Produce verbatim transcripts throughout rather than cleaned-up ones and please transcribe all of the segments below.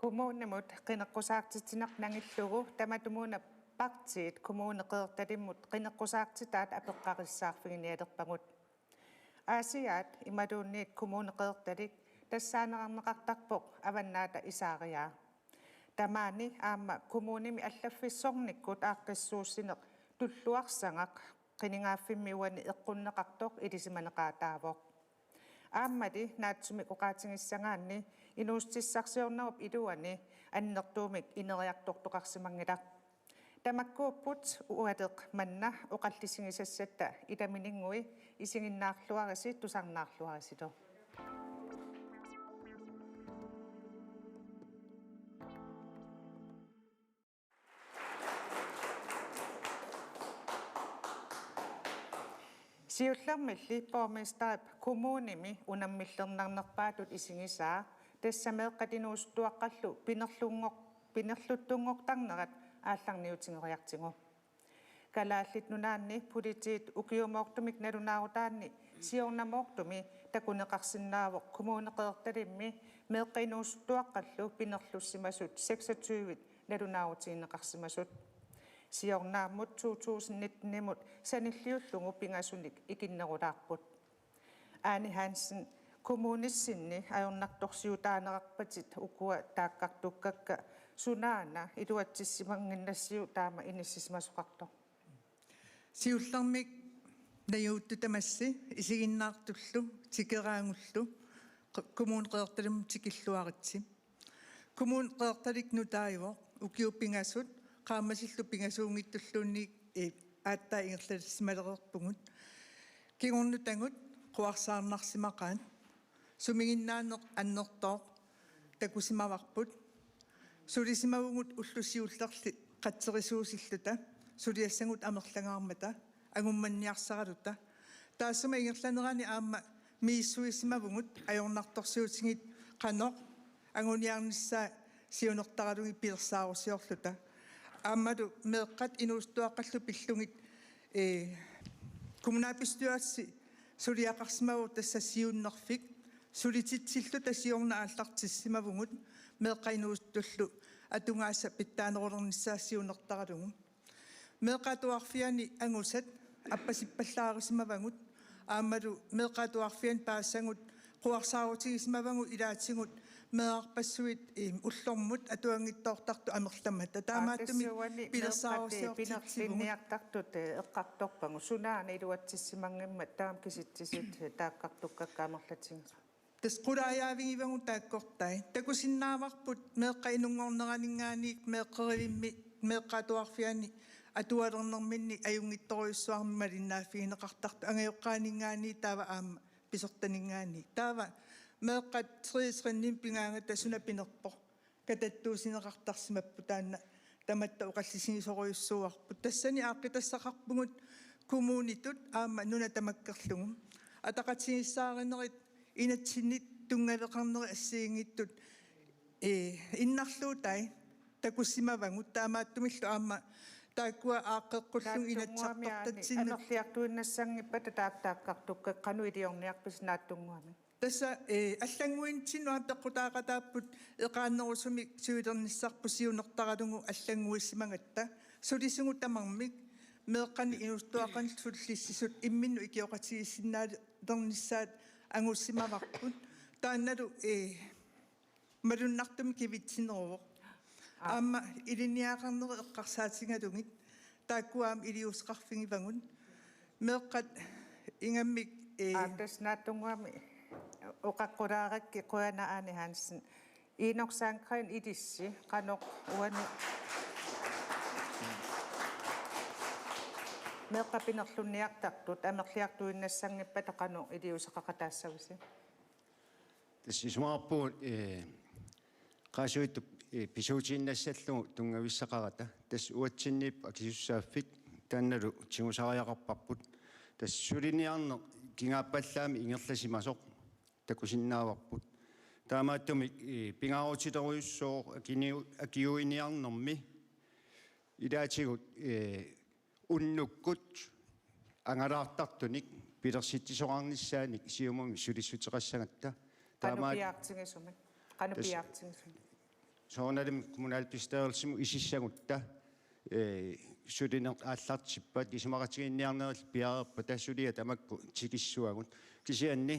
Kommunimut qineqqusaartitsineq nangillugu tamatumuuna partiit Kommune Qeqertalimmut qineqqusaartitaat apeqqarissaarfiginialerpagut. Aasiaat imaluunniit Kommune Qeqertalik tassaaneqarneqartarpoq Avannaata Isaariaa. Tamaani aamma kommunimi allaffissornikkut aaqqissuussineq tulluarsagaq qinigaaffimmi uani eqqunneqartoq ilisimaneqaataavoq. Aammali naatsumik oqaatigissagaanni inuussutissarsiornerup iluani annertuumik ineriartortoqarsimanngilaq. Tamakkuupput ualeq manna oqallisigisassatta ilamininngui isiginnaarluarisi tusarnaarluarisilu. Siullermilli borgmesterip kommunimi unammillernarnerpaatut isigisaa tassa meeqqat inuusuttuaqqallu pinerlunngor-, pinerluttunngortarnerat aallarniutigeriartigu. Kalaallit Nunaanni politiit ukiumoortumik nalunaarutaanni siornamoortumi takuneqarsinnaavoq Kommune Qeqertalimmi meeqqat inuusuttuaqqallu pinerlussimasut seksogtyve nalunaarutigineqarsimasut. Siornaammut to tusind nitten-imut sanilliullugu pingasunik ikinnerulaarput. Ane Hansen, kommunissinni ajornartorsiutaanerarpatit ukua taakkartukkakka, sunaana iluatsissimannginnassiuk taama inissisimasoqartoq? Siullermik najuuttut tamassi isiginnaartullu tikeraangullu q-, Kommune Qeqertalimmut tikilluaritsi. Kommune Qeqertalik nutaavoq ukiut pingasut qaammatillu pingasuunngitsulluunniit, eh, aatsaat ingerlasimalereerpugut. Kingornutagut quersaarnarsimaqaat. Sumiginnaaneq annertooq takusimavarput. Sulisimavugut ullut siullerli qatserisuusilluta, suliassagut amerlangaarmata, angummanniarsaraluta. Taassuma ingerlanerani aamma misissuisimavugut ajornartorsiutigiit qanoq anguniarnissaat siunertaralugit pilersaarusiorluta. Aammalu meeqqat inuusuttuaqqallu pillugit, eh, kommunalbestyrelsi suliaqarsimavoq tassa siunnerfik, sulititsilluta siorna aallartissimavugut meeqqat inuusuttullu atugaasa pitsaanerulernissaat siunertaralugu. Meeqqat atuarfianni angusat appasippallaarisimavagut, aammalu meeqqat atuarfianni paasisagut quersaarutigisimavagut ilaatigut meerarpassuit, eh, ullormut atuanngitsoortartut amerlammata. Taamaattumik aa, tassuani meeqqat, eh, pilersaarusiortitsivugut. Pinerlinniartartut, eh, eqqartorpagut. Sunaana iluatsissimanngimmat taama kisitsisit, eh, taakkartukkakka amerlatigisut? Tassa qulaajaavigivagut taakkortai. Takusinnaavarput meeqqat inunngorneraninngaanniit meeqqerivimmi meeqqat atuarfianni atualernerminni ajunngitsorujussuarmik malinnaaffigineqartartut angajoqqaaninngaanniit taava aamma pisortaninngaanniit. Taava meeqqat tredje trinimi pigaangata suna pinerpoq katattuussineqartarsimapput, taanna tamatta oqallisigisorujussuuarput. Tassani aaqqitassaqarpugut kommunitut aamma nuna tamakkerlugu. Ataqatigiissaarinerit inatsinnit tunngaveqarnerit assigiinngitsut, eh, innarluutai takusimavagut, taamaattumillu aamma taakkua aaqqeqqullugu Naatsunnguami aani inatsisartortatsinnut. Amerliartuinnassanngippata taak-, taakkartukkakka qanoq iliorniarpisi Naatsunnguami? Tassa, eh, allannguinitsinnut aamma peqqutaaqataapput eqaannerusumik siulernissarput siunertaralugu allannguissimagatta, sulisugut tamarmik meeqqanit inuusuttuaqqanillu sullissisut imminnut ikioqatigiissinnaalernissaat angusimavarput. Taannalu, eh, malunnartumik kivitsineruvoq. Aa. Aamma ilinniagaqarnerit eqqarsaatigalugit taakkua aamma iliuuseqarfigivagut. Meeqqat ingammik, eh, aa, tassa Naatsunnguami oqaqqulaarakkit, qujanaq Ane Hansen. Enok Sandgreen, ilissi qanoq uani meeqqat pinerlunniartartut amerliartuinnassanngippata qanoq iliuuseqaqataassavisi? Tassa isumaqarpugut, eh, qaasuitsup, eh, pisuutiinnassallugu tunngavissaqarata. Tassa uatsinniippoq akisussaaffik, taannalu tigusariaqarparput. Tassa suliniarneq kingaappallaamik ingerlasimasoq takusinnaavarput. Taamaattumik, eh, pingaarutilerujussuuvoq akiniu-, akiuiniarnermi ilaatigut, eh, unnukkut angalaartartunik pilersitsisoqarnissaanik Siumumi sulissuteqassagatta. Qanoq taamaat- piaartigisumik? Qanoq tas- piaartigisumik? soorunalimi kommunalbestyrelsimut isissagutta, ee, sulineq aallartippat isumaqatigiinniarnerillu piareerpata suliat tamakku tikissuagut. Kisianni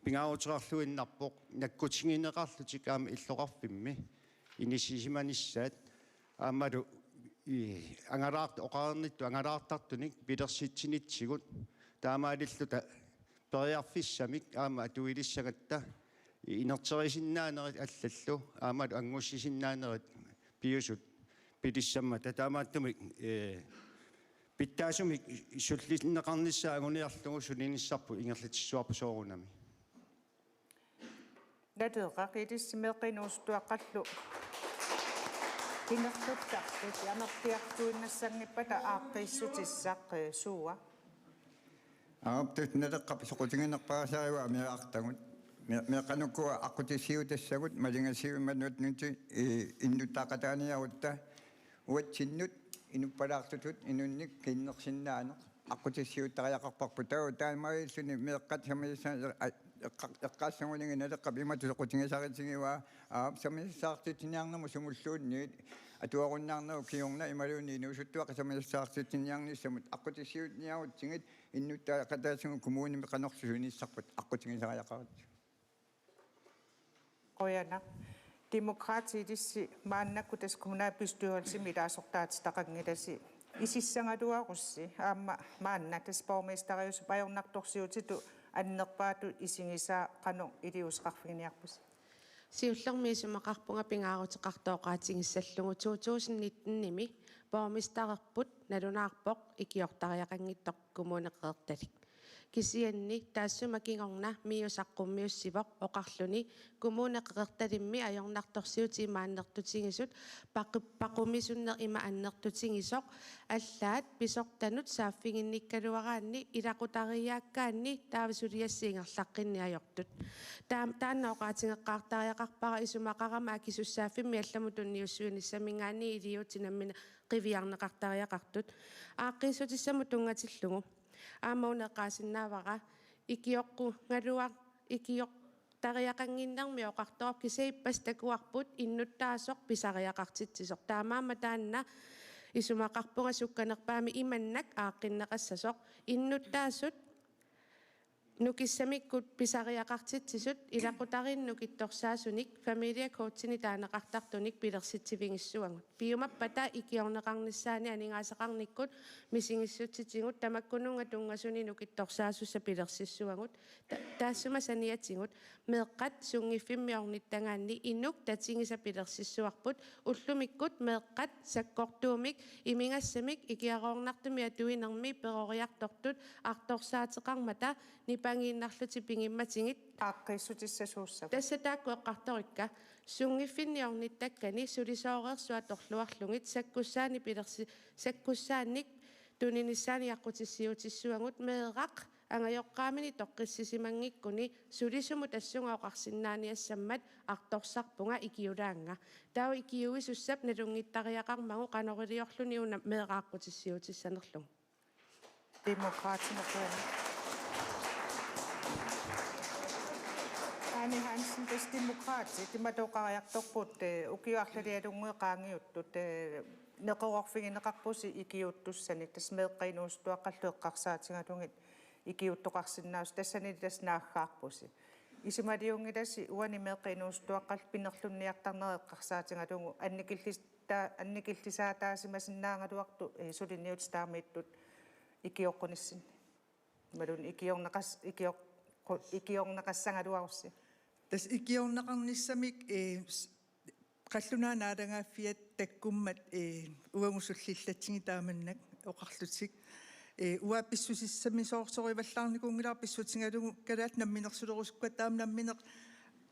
pingaaruteqarluinnarpoq nakkutigineqarlutik aamma illoqarfimmi inissisimanissaat aammalu i angalaart-, oqarnittut angalaartartunik pilersitsinitsigut taamaalilluta periarfissamik aamma atuilissagatta inerterisinnaanerit allallu aammalu anngussisinnaanerit piusut pilissammata taamaattumik, ee, pitsaasumik sullinneqarnissaa anguniarlugu sulinissarput ingerlatissuarput soorunami. Naleraq, ilissi meeqqat inuusuttuaqqallu qinerluttartut amerliartuinnassanngippata aaqqiissutissaq, ee, suua. Aap, tassa Naleqqap soqutiginerpaasariga meerartagut. Me-, meeqqanukua aqqutissiuutassagut malingasiuimanut nuti i-, innuttaaqataaniarutta uatsinnut inuppalaartutut inunnik kinnersinnaaneq aqqutissiuuttariaqarparput. Taava taamaalilluni meeqqat samisa-, a-, eqqa-, eqqaassaguligit Naleqqap imatut soqutigisaritigivaa, aap, samisussaarsitsiniarnermut sumulluunniit atuarunnaarnerup kingorna imaluunniit inuusuttuaqqat samisussaarsitsiniarnissamut aqqutissiuutiniarutsigit innuttaaqataatigut kommunimi qanorlu sulinissarput aqqutigisariaqarlutik. Qujanaq. Demokraatit, ilissi maannakkut tassa kommunalbestyrelsimi ilaasortaatitaqanngilasi, isissagaluarussi aamma maanna tassa borgmesteriusup ajornartorsiutitut annerpaatut isigisaa qanoq iliuuseqarfiginiarpusi? Siullermik isumaqarpunga pingaaruteqartoq oqaatigissallugu to tusind nitten-imi borgmestererput nalunaarpoq ikiortariaqanngitsoq Kommune Qeqertalik. Kisianni taassuma kingorna MIO saqqummiussivoq oqarluni Kommune Qeqertalimmi ajornartorsiutit ima annertutigisut paqu-, paqumisunneq ima annertutigisoq allaat pisortanut saaffiginnikkaluaraanni ilaqutariiaakkaanni taava suliassat ingerlaqqinneq ajortut. Taam-, taanna oqaatigeqqaartariaqarpara isumaqarama akisussaaffimmi allamut tunniussuinissaminngaanniit iliuutsit namminneq qiviarneqartariaqartut. Aaqqiissutissamut tunngatillugu aamma una eqqaasinnaavara ikioqqugaluar-, ikiortariaqannginnermi oqartoq kisianni ippassaq takuarput innuttaasoq pisariaqartitsisoq. Taamaammat taanna isumaqarpunga sukkanerpaamik imannak aaqqinneqassasoq. Innuttaasut nukissamikkut pisariaqartitsisut ilaqutariinnut nukittorsaasunik familiekortinik taaneqartartunik pilersitsivigissavagut. Piumappata ikiorneqarnissaannik aningaasaqarnikkut misigissutsitigut tamakkununnga tunngasunik nukittorsaasussat pilersissavagut. Ta-, taassuma saniatigut meeqqat sunngiffimmiornittagaanni inuk tatigisaq pilersissavarput ullumikkut meeqqat sakkortuumik imigassamik ikiaroornartumik atuinermi peroriartortut artorsaateqarmata nipangiinnarlutik pigimmatigit. Aaqqiissutissasuussavat. Tassa taakku eqqartorikka sunngiffinniornittakkani sulisooreersut atorluarlugit sakkussaannik pilersi-, sakkussaannik tuninissaannik aqqutissiuutissavagut. Meeraq angajoqqaamini toqqissisimanngikkunik sulisumut tassunga oqarsinnaaniassammat artorsarpunga ikiulaannga. Taava ikiuisussap nalunngittariaqarmagu qanoq iliorluni una meeraq aqqutissiuutissanerlugu. Demokraatit, Maria. Aani Hansen, tassa Demokraatit imatut oqariartorput, eh, ukiut arlalialunnguit qaangiuttut, eh, neqeroorfigineqarpusi ikiuuttussanik, tassa meeqqat inuusuttuaqqallu eqqarsaatigalugit ikiuuttoqarsinnaasut, tassani tassa naaggaarpusi. Isumaliunngilasi uani meeqqat inuusuttuaqqallu pinerlunniartarnerat eqqarsaatigalugu annikillis-, ta-, annikillisaataasimasinnaagaluartut, eh, suliniutit taamaattut ikioqqunissinni. Imaluunniit ikiorneqas-, ikioqqu-, ikiorneqassagaluarussi. Tassa ikiorneqarnissamik, eh, s-, qallunaat naalagaaffiat takkummat, eh, uagut sullillatsigit taamannak oqarlutik. Eh, uanga pissusissamisoorsorivallaarinikuunngilara pissutigalugu kalaallit namminersulerusukkatta aamma nammineq,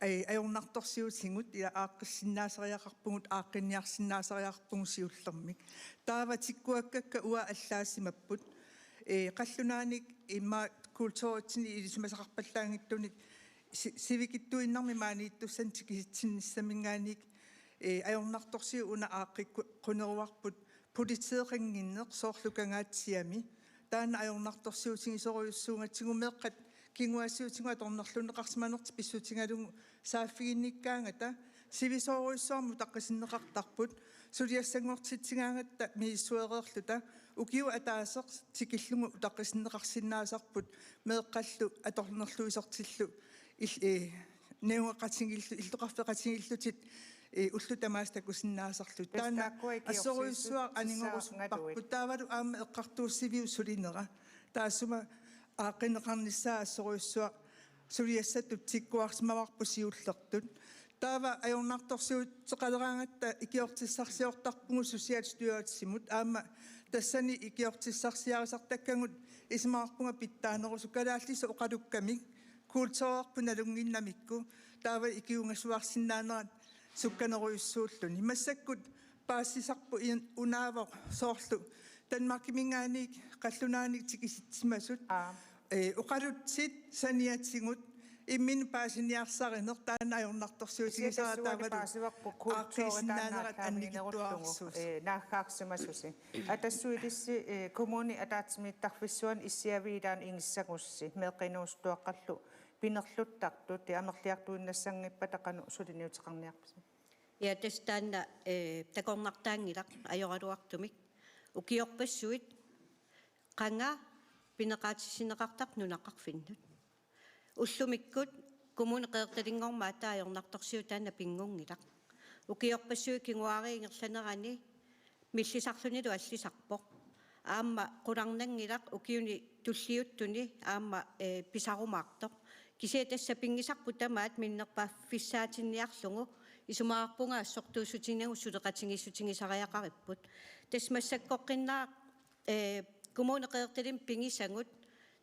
eh, ajornartorsiutigut ila aaqqissinnaasariaqarpugut, aaqqinniarsinnaasariaqarpugut siullermik. Taava tikkuakkakka uanga allaasimapput. Eh, qallunaanik immaqa kulturitsinnit ilisimasaqarpallaanngitsunik si-, sivikitsuinnarmik maaniittussanik tikisitsinnissaminngaanniit, eh, ajornartorsiut una aaqqikku-, -quneruarput politeeqannginneq soorlu Kangaatsiami. Taanna ajornartorsiutigisorujussuugatsigu meeqqat kinguaassiuutigut atornerlunneqarsimanertik pissutigalugu saaffiginnikkaangata Sivisoorujussuarmik utaqqisinneqartarput, suliassanngortitsigaangatta misissuereerluta, ukioq ataaseq tikillugu utaqqisinneqarsinnaasarput, meeqqallu atornerluisortillu il-, eh, najugaqatigiillu-, illoqarfeqatigiillutit, eh, ullut tamaasa takusinnaasarlutik. Taanna assorujussuaq anigorusupparput, taavalu aamma eqqartuussiviup sulinera. Taassuma aaqqinneqarnissaa assorujussuaq suliassatut tikkuarsimavarput siullertut. Taava ajornartorsiuteqaleraangatta ikiortissarsiortarpugut Socialstyrelsimut, aamma tassani ikiortissarsiarisartakkagut isumaqarpunga pitsaanerusoq, kalaallisut oqalukkamik, kulturerput nalunnginnamikku, taava ikiuugasuarsinnaanerat sukkanerujussuulluni. Massakkut paasisarput in-, unaavoq soorlu Danmarkiminngaanniit qallunaanit tikisitsimasut. Aa. Eh, oqalutsit saniatigut imminut paasiniarsarineq, taanna ajornartorsiutigisara. Kisianni taavalu paasivarput kulturi aaqqiissinnaanerat taanna annikitsuararsuusoq. Eh, naaggaarsimasusi. Atassut ilissi, eh, kommunip ataatsimiittarfissuani issiaviit ilaanni igissagussi meeqqat inuusuttuaqqallu pinerluttartut, eh, amerliartuinnassanngippata qanoq suliniuteqarniarpisi? Ja, tassa taanna, eh, takornartaanngilaq ajoraluartumik. Ukiorpassuit qanga pineqaatissinneqartartoq nunaqarfinnut. Ullumikkut Kommune Qeqertalinngormat aatsaat ajornartorsiut taanna pinngunngilaq. Ukiorpassuit kinguaariit ingerlanerani millisarlunilu allisarpoq. Aamma qularnanngilaq ukiuni tulliuttuni aamma, eh, pisarumaartoq. Kisianni tassa sapinngisarput tamaat minnerpaaffissaatinniarlugu, isumaqarpunga assortuussutinagu suleqatigiissutigisariaqaripput. Tassa massakkorpiaq, eh, Kommune Qeqertalimmi pigisagut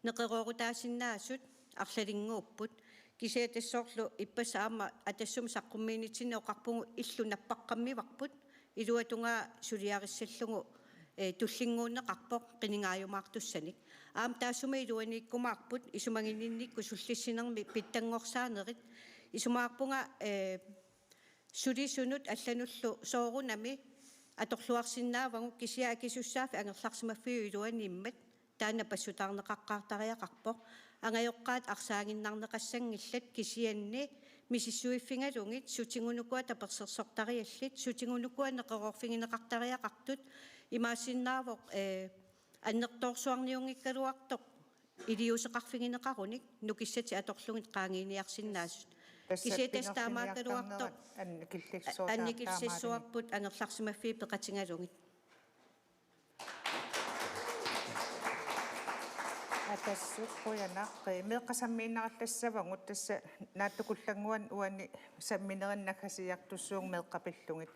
neqeroorutaasinnaasut arlalinnguupput. Kisianni tassa soorlu ippassaq aamma Atassummi saqqummiinitsinni oqarpugut illu nappaqqammivarput, iluatungaa suliarissallugu, eh, tullinnguunneqarpoq qinigaajumaartussanik. Aamma taassuma iluaniikkumaarput isumaginninnikkut sullissinermi pitsanngorsaanerit. Isumaqarpunga, eh, sulisunut allanullu soorunami atorluarsinnaavagut, kisianni akisussaaffik angerlarsimaffiup iluaniimmat taanna passutaarneqaqqaartariaqarpoq. Angajoqqaat arsaaginnarneqassanngillat, kisianni misissuiffigalugit sutigut ukua tapersersortariallit, sutigut ukua neqeroorfigineqartariaqartut, imaassinnaavoq, eh, annertoorsuarniunngikkaluartoq iliuuseqarfigineqarunik nukissatik atorlugit qaangiiniarsinnaasut. Tassa kisianni tassa taamaakkaluartoq pinerliniartarnerat annikillissuarput taamaalimmik. Annikillissuarput angerlarsimaffiit peqatigalugit. Atassut qujanaq, eh, meeqqat sammiinnarallassavagut, tassa naatsukullannguani uani samminerinni naggasiiartussaagut meeqqat pillugit.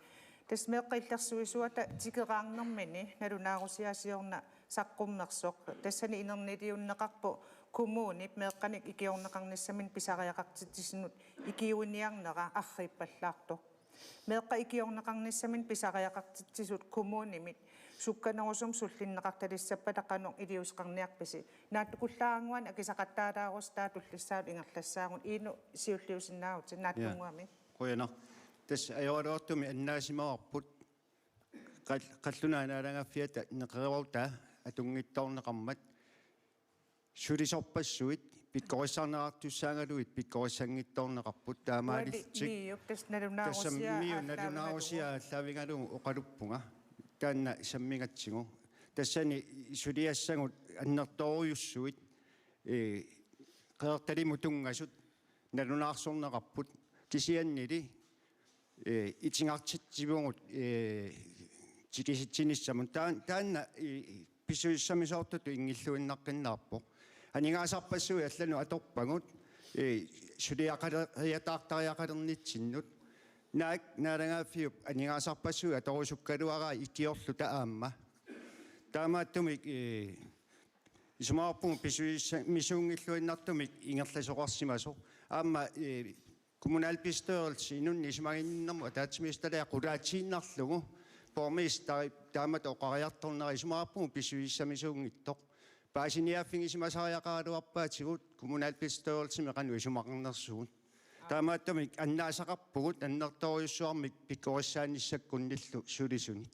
Tassa Meeqqat Illersuisuata tikeraarnermini nalunaarusiaq siorna saqqummersoq. Tassani inerniliunneqarpoq kommunip meeqqanik ikiorneqarnissaminut pisariaqartitsisunut ikiuiniarnera arriippallaartoq. Meeqqat ikiorneqarnissaminut pisariaqartitsisut kommunimit sukkanerusumik sullinneqartalissappata qanoq iliuuseqarniarpisi? Naatsukullaannguani akisaqattaalaarusi taava tullissaanut ingerlassaagut, Iinu siulliusinnaavutit. Ja. Naatsunnguamik. Qujanaq. Tassa ajoraluartumik annaasimavarput qal-, qallunaat naalagaaffiata neqeroorutaa atunngitsoorneqarmat. Sulisorpassuit pikkorissarneqartussaagaluit pikkorissanngitsoorneqarput, taamaalillutik. Uali MIO-p tassa nalunaarusiaq, tassa MIO-p aallaavigalugu, nalunaarusiaq aallaavigalugu oqaluppunga taanna sammigatsigu. Tassani suliassagut annertoorujussuit, eh, Qeqertalimut tunngasut nalunaarsorneqarput, kisiannili, eh, itigartitsivugut, eh, tikisitsinissamut. Taan-, taanna, eh, pissusissamisoortutut inngilluinnaqqinnaarpoq. Aningaasarpassuit allanut atorpagut, eh, suliaqaleriataartariaqalernitsinnut. Naak naalagaaffiup aningaasarpassuit atorusukkaluarai ikiorluta aamma. Taamaattumik, eh, isumaqarpunga pissusissamisuunngilluinnartumik ingerlasoqarsimasoq. Aamma, eh, kommunalbestyrelse inunnik isumaginninnermut ataatsimiititaliaq qulaatiinnarlugu borgmesterip taamatut oqariartornera, isumaqarpunga pissusissamisuunngitsoq. Paasiniaaffigisimasariaqaraluarpaatigut kommunalbestyrelsemi qanoq isumaqarnersugut. Taamaattumik annaasaqarpugut annertoorujussuarmik pikkorissaanissakkut nillu sulisunik.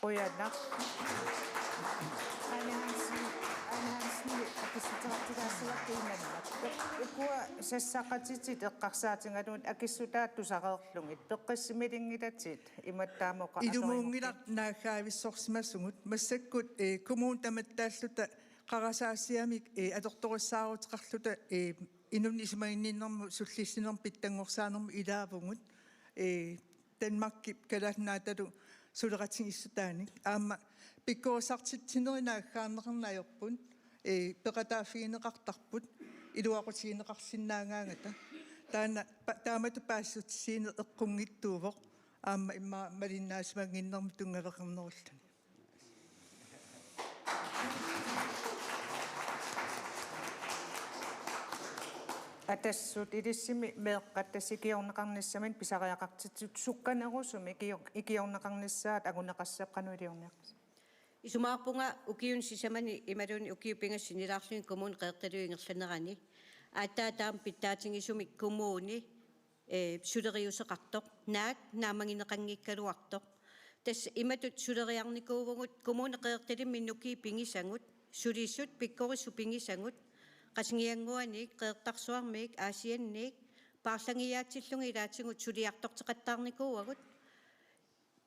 Qujanaq. Ane Hansen, Ane Hansen, akissutigaluarput Ukua sassaqatitit eqqarsaatigalugit akissutaat tusareerlugit peqqissimilinngilatit imattaamoqa. Ilumuunngilaq naaggaavissorsimavugut massakkut, eh, kommunit tamattaalluta qarasaasiamik, eh, atortorissaaruteqarluta, eh, inunnik isumaginninnermut sullissinermut pitsanngorsaanermut ilaavugut, eh, Danmarkip Kalaallit Nunaatalu suleqatigiissutaanik. Aamma pikkorissartitsinerit naaggaarneqarneq ajorput, eh, peqataaffigineqartarput iluaqutigineqarsinnaagaangata. Taanna pa-, taamatut paasissutissutigineq eqqunngitsuuvoq. Aamma immaqa malinnaasimanngikkallarmat tunngaveqarnerulluni. Atassut ilissimi meeqqat tassa ikiorneqarnissaminnik pisariaqartitsisut sukkanerusumik ikio-, ikiorneqarnissaat anguneqassapput, qanoq iliorniarpisi? Isumaqarpunga ukiuni sisamani imaluunniit ukiut pingasut sinnilaarlugit Kommune Qeqertalimmi ingerlanerani aatsaat taama pitsaatigisumik kommuni, eh, suleriuseqartoq, naak naammagineqanngikkaluartoq. Tassa imatut suleriarnikuuvugut Kommune Qeqertalimmi nukiit pigisagut, sulisut pikkorissut pigisagut, Qasigiannguaniit, Qeqertarsuarmiit, Aasianniit, paarlagiaatsillugit ilaatigut suliartorteqattaarnikuuagut.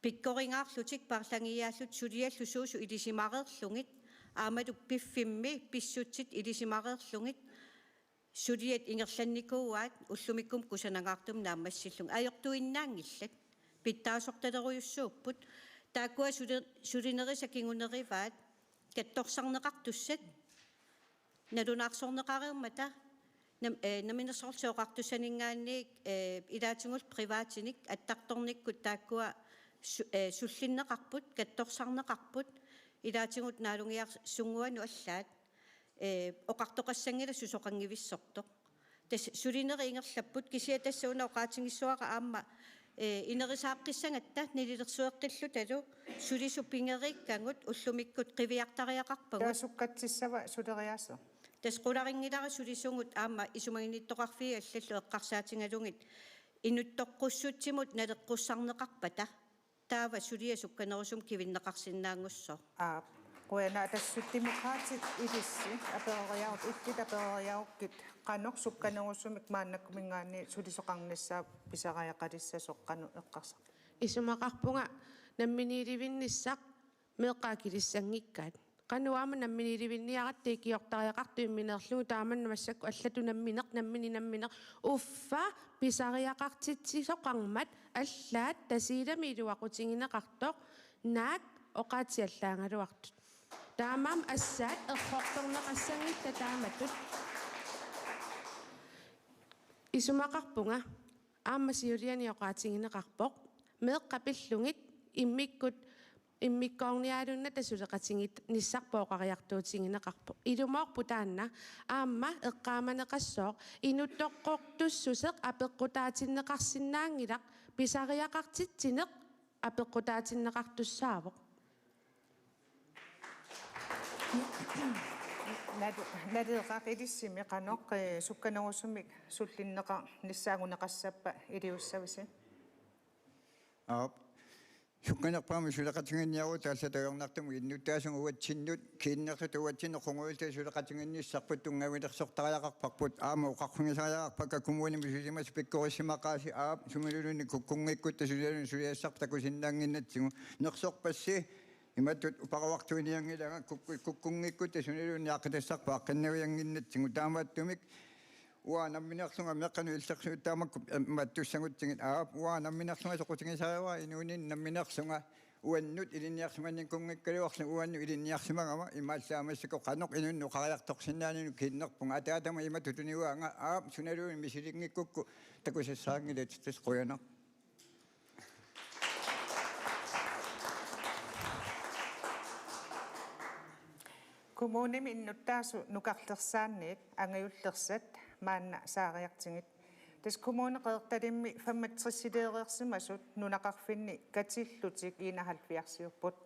Pikkorigaarlutik paarlagiaallutik suliallu suusut ilisimareerlugit, aammalu piffimmi pissutsit ilisimareerlugit, suliat ingerlannikuuaat ullumikkut kusanagaartumik naammassillugit. Ajortuinnaanngillat. Pitsaasortalerujussuupput. Taakkua suli-, sulinerisa kingunerivaat katsorsarneqartussat. Nalunaarsorneqareermata nam-, eh, Namminersorlutik Oqartussaninngaanniit, eh, ilaatigullu privaatinik attartornikkut taakkua su-, eh, sullinneqarput, katsorsarneqarput, ilaatigut naalungiarsunnguanut allaat, eh, oqartoqassanngilaq susoqanngivissortoq. Tassa sulinerit ingerlapput, kisianni tassa una oqaatigissavara aamma, eh, inerisaaqqissagatta nalilersueqqillutalu sulisut pigeriikkagut ullumikkut qiviartariaqarpagut. Taava sukkatsissava suleriaaseq? Tassa qularinngilara sulisugut aamma isumaginnittoqarfiit allallu eqqarsaatigalugit inuttoqqussutsimut naleqqussarneqarpata. Taava suliaq sukkanerusumik kivinneqarsinnaanngussaaq. Aap, qujanaq. Tassa Demokraatit ilissi apereriarut, illit apereriarukkit qanoq sukkanerusumik maannakkut minngaanniit sulisoqarnissaa pisariaqalissasoq, qanoq eqqarsarpa? Isumaqarpunga namminiilivinnissaq meeqqat akilissanngikkaat. Qanoq aamma namminiilivinniaratta ikiortariaqartoq imminerlugu, taamani massakkut allatut nammineq, nammineq, nammineq. Uffa pisariaqartitsisoqarmat allaat Tasiilami iluaqutigineqartoq, naak oqaatsit allaagaluartut. Taamaammat assaat errortorneqassanngillat taamatut. Isumaqarpunga aamma siuliani oqaatigineqarpoq, meeqqat pillugit immikkut immikkoornialunnata suleqatiginnissarput oqariartuutigineqarpoq. Ilumoorpoq taanna aamma eqqaamaneqassooq, inuttoqqortussuseq apeqqutaatinneqarsinnaanngilaq, pisariaqartitsineq apeqqutaatinneqartussaavoq. Nalu-, Naleeraq, ilissimi qanoq, eh, sukkanerusumik sullinneqarnissaa anguneqassappat iliussavisi? Aap. Sukkanerpaamik suleqatiginninniarutta allatut ajornartumik innuttaasut uatsinnut, kiinnertut uatsinnut qungujulluta suleqatiginnissarput tunngavilersortariaqarparput, aamma oqarfigisariaqarpakka kommunimi sulimasut pikkorissimaqaasi, aap, sumiluunniit kukkunngikkutta suliassarput takusinnaannginnatsigu. Nersorpassi, imatut uparuartuinianngilanga, kukku-, kukkunngikkutta sumiluunniit aaqqitassarput aaqqinnaviannginnatsigu, taamaattumik uanga nammineerlunga meeqqanut illersuut taamakku, eh, mattussagutsigit, aap, uanga nammineerlunga soqutigisarivara inuuninni nammineerlunga uannut ilinniarsimannikkunngikkaliorlunga uannut ilinniarsimagama, imaallaat massakkut qanoq inunnut oqariartorsinnaanersunga kiinnerpunga, ataatama imatut tunivaanga, aap, sunaluunniit misilingikkukku takusassaanngilatit, tassa qujanaq. Kommunimi innuttaasut nukarlersaanniit angajullersat maanna saariartigit. Tassa Kommune Qeqertalimmi femogtresileereersimasut nunaqarfinni katillutik enoghalvfjerdsiupput.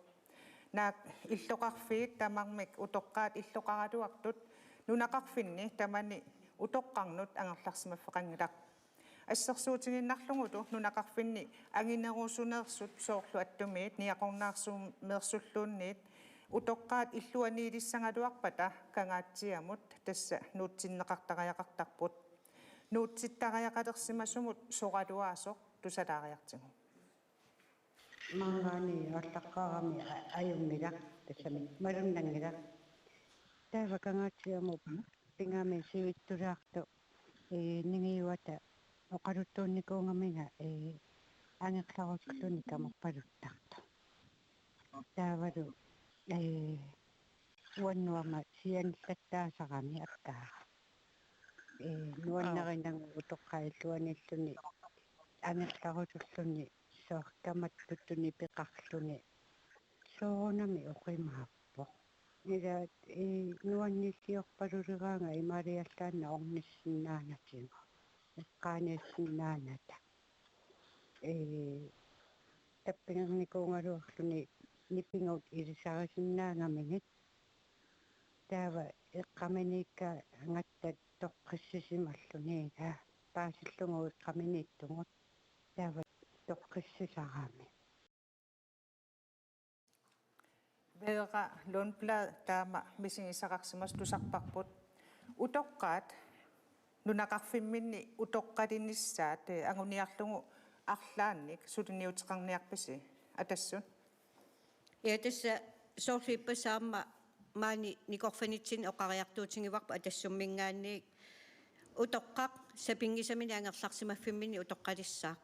Naak illoqarfiit tamarmik utoqqaat illoqaraluartut nunaqarfinni tamani utoqqarnut angerlarsimaffeqanngilaq. Assersuutigiinnarlugulu nunaqarfinni anginerusuneersut, soorlu attumiit niaqornaarsummeersulluunniit, Utoqqaat illuaniilissagaluarpata Kangaatsiamut tassa nuutsinneqartariaqartarput. Nuutsittariaqalersimasumut soraluaasoq tusalaariartigu. Maanngaanniit aallaqqaarami a-, ajunngilaq, tassami malunnanngilaq. Taava Kangaatsiamut pigami sivittulaartoq, ee, ningiuata oqaluttuunnikuugaminga, ee, angerlarusulluni kamorpaluttartoq. Taavalu, ee, uannut aamma sianillattaasarami akkaara. Ee, nuannarinagu utoqqaat illuaniilluni angerlarusulluni soorlu kamattuttuni peqarluni. Soorunami oqimaappoq. Ila, ee, nuanniilliorpaluleraanga imaaliallaannaq ornissinnaanatigut. Eqqaaniassinnaanata. Ee, tappingernikuugaluarluni nipigut ilisarisinnaagamigit. Taava eqqaminiikkaangatta toqqissisimalluni, ila paasillugu eqqaminiittugut. Taava toqqissisarami. Vera Lundblad taama misigisaqarsimasoq tusarparput. Utoqqaat nunaqarfimminni utoqqalinissaat, eh, anguniarlugu arlaannik suliniuteqarniarpisi Atassut? Ja, tassa soorlu ippassaq aamma maani nikorfanitsinni oqariartuutigivarput Atassumminngaanniit utoqqaq sapinngisamini angerlarsimaffimminni utoqqalissaaq.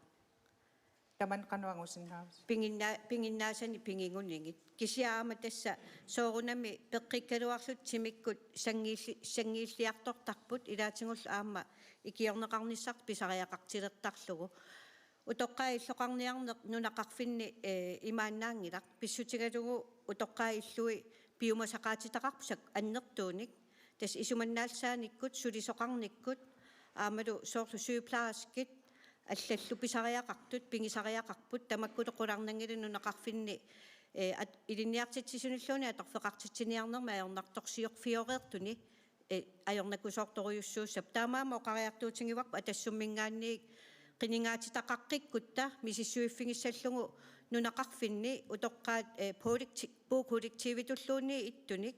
Tamanna qanoq angusinnaavisi? Piginna-, piginnaasanik pigigunigit. Kisianni aamma tassa soorunami peqqikkaluarlutik timikkut sanngiilli-, sanngiilliartortarput ilaatigullu aamma ikiorneqarnissartik pisariaqartilertarlugu. Utoqqaat illoqarniarneq nunaqarfinni, eh, imaannaanngilaq. Pissutigalugu utoqqaat illui piumasaqaatitaqarput sak-, annertuunik. Tassa isumannaallisaanikkut, sulisoqarnikkut, aammalu soorlu sygeplejerskit, allallu pisariaqartut, pigisariaqarput, tamakkulu qularnanngilaq nunaqarfinni, eh, at-, ilinniartitsisunilluunniit atorfeqartitsiniarnermi ajornartorsiorfioreertuni, eh, ajornakusoortorujussuussapput. Taamaammat oqariartuutigivarput Atassumminngaanniit qinigaatitaqaqqikkutta misissuiffigissallugu nunaqarfinni utoqqaat, eh, kollekti-, puukollektiivitulluunniit ittunik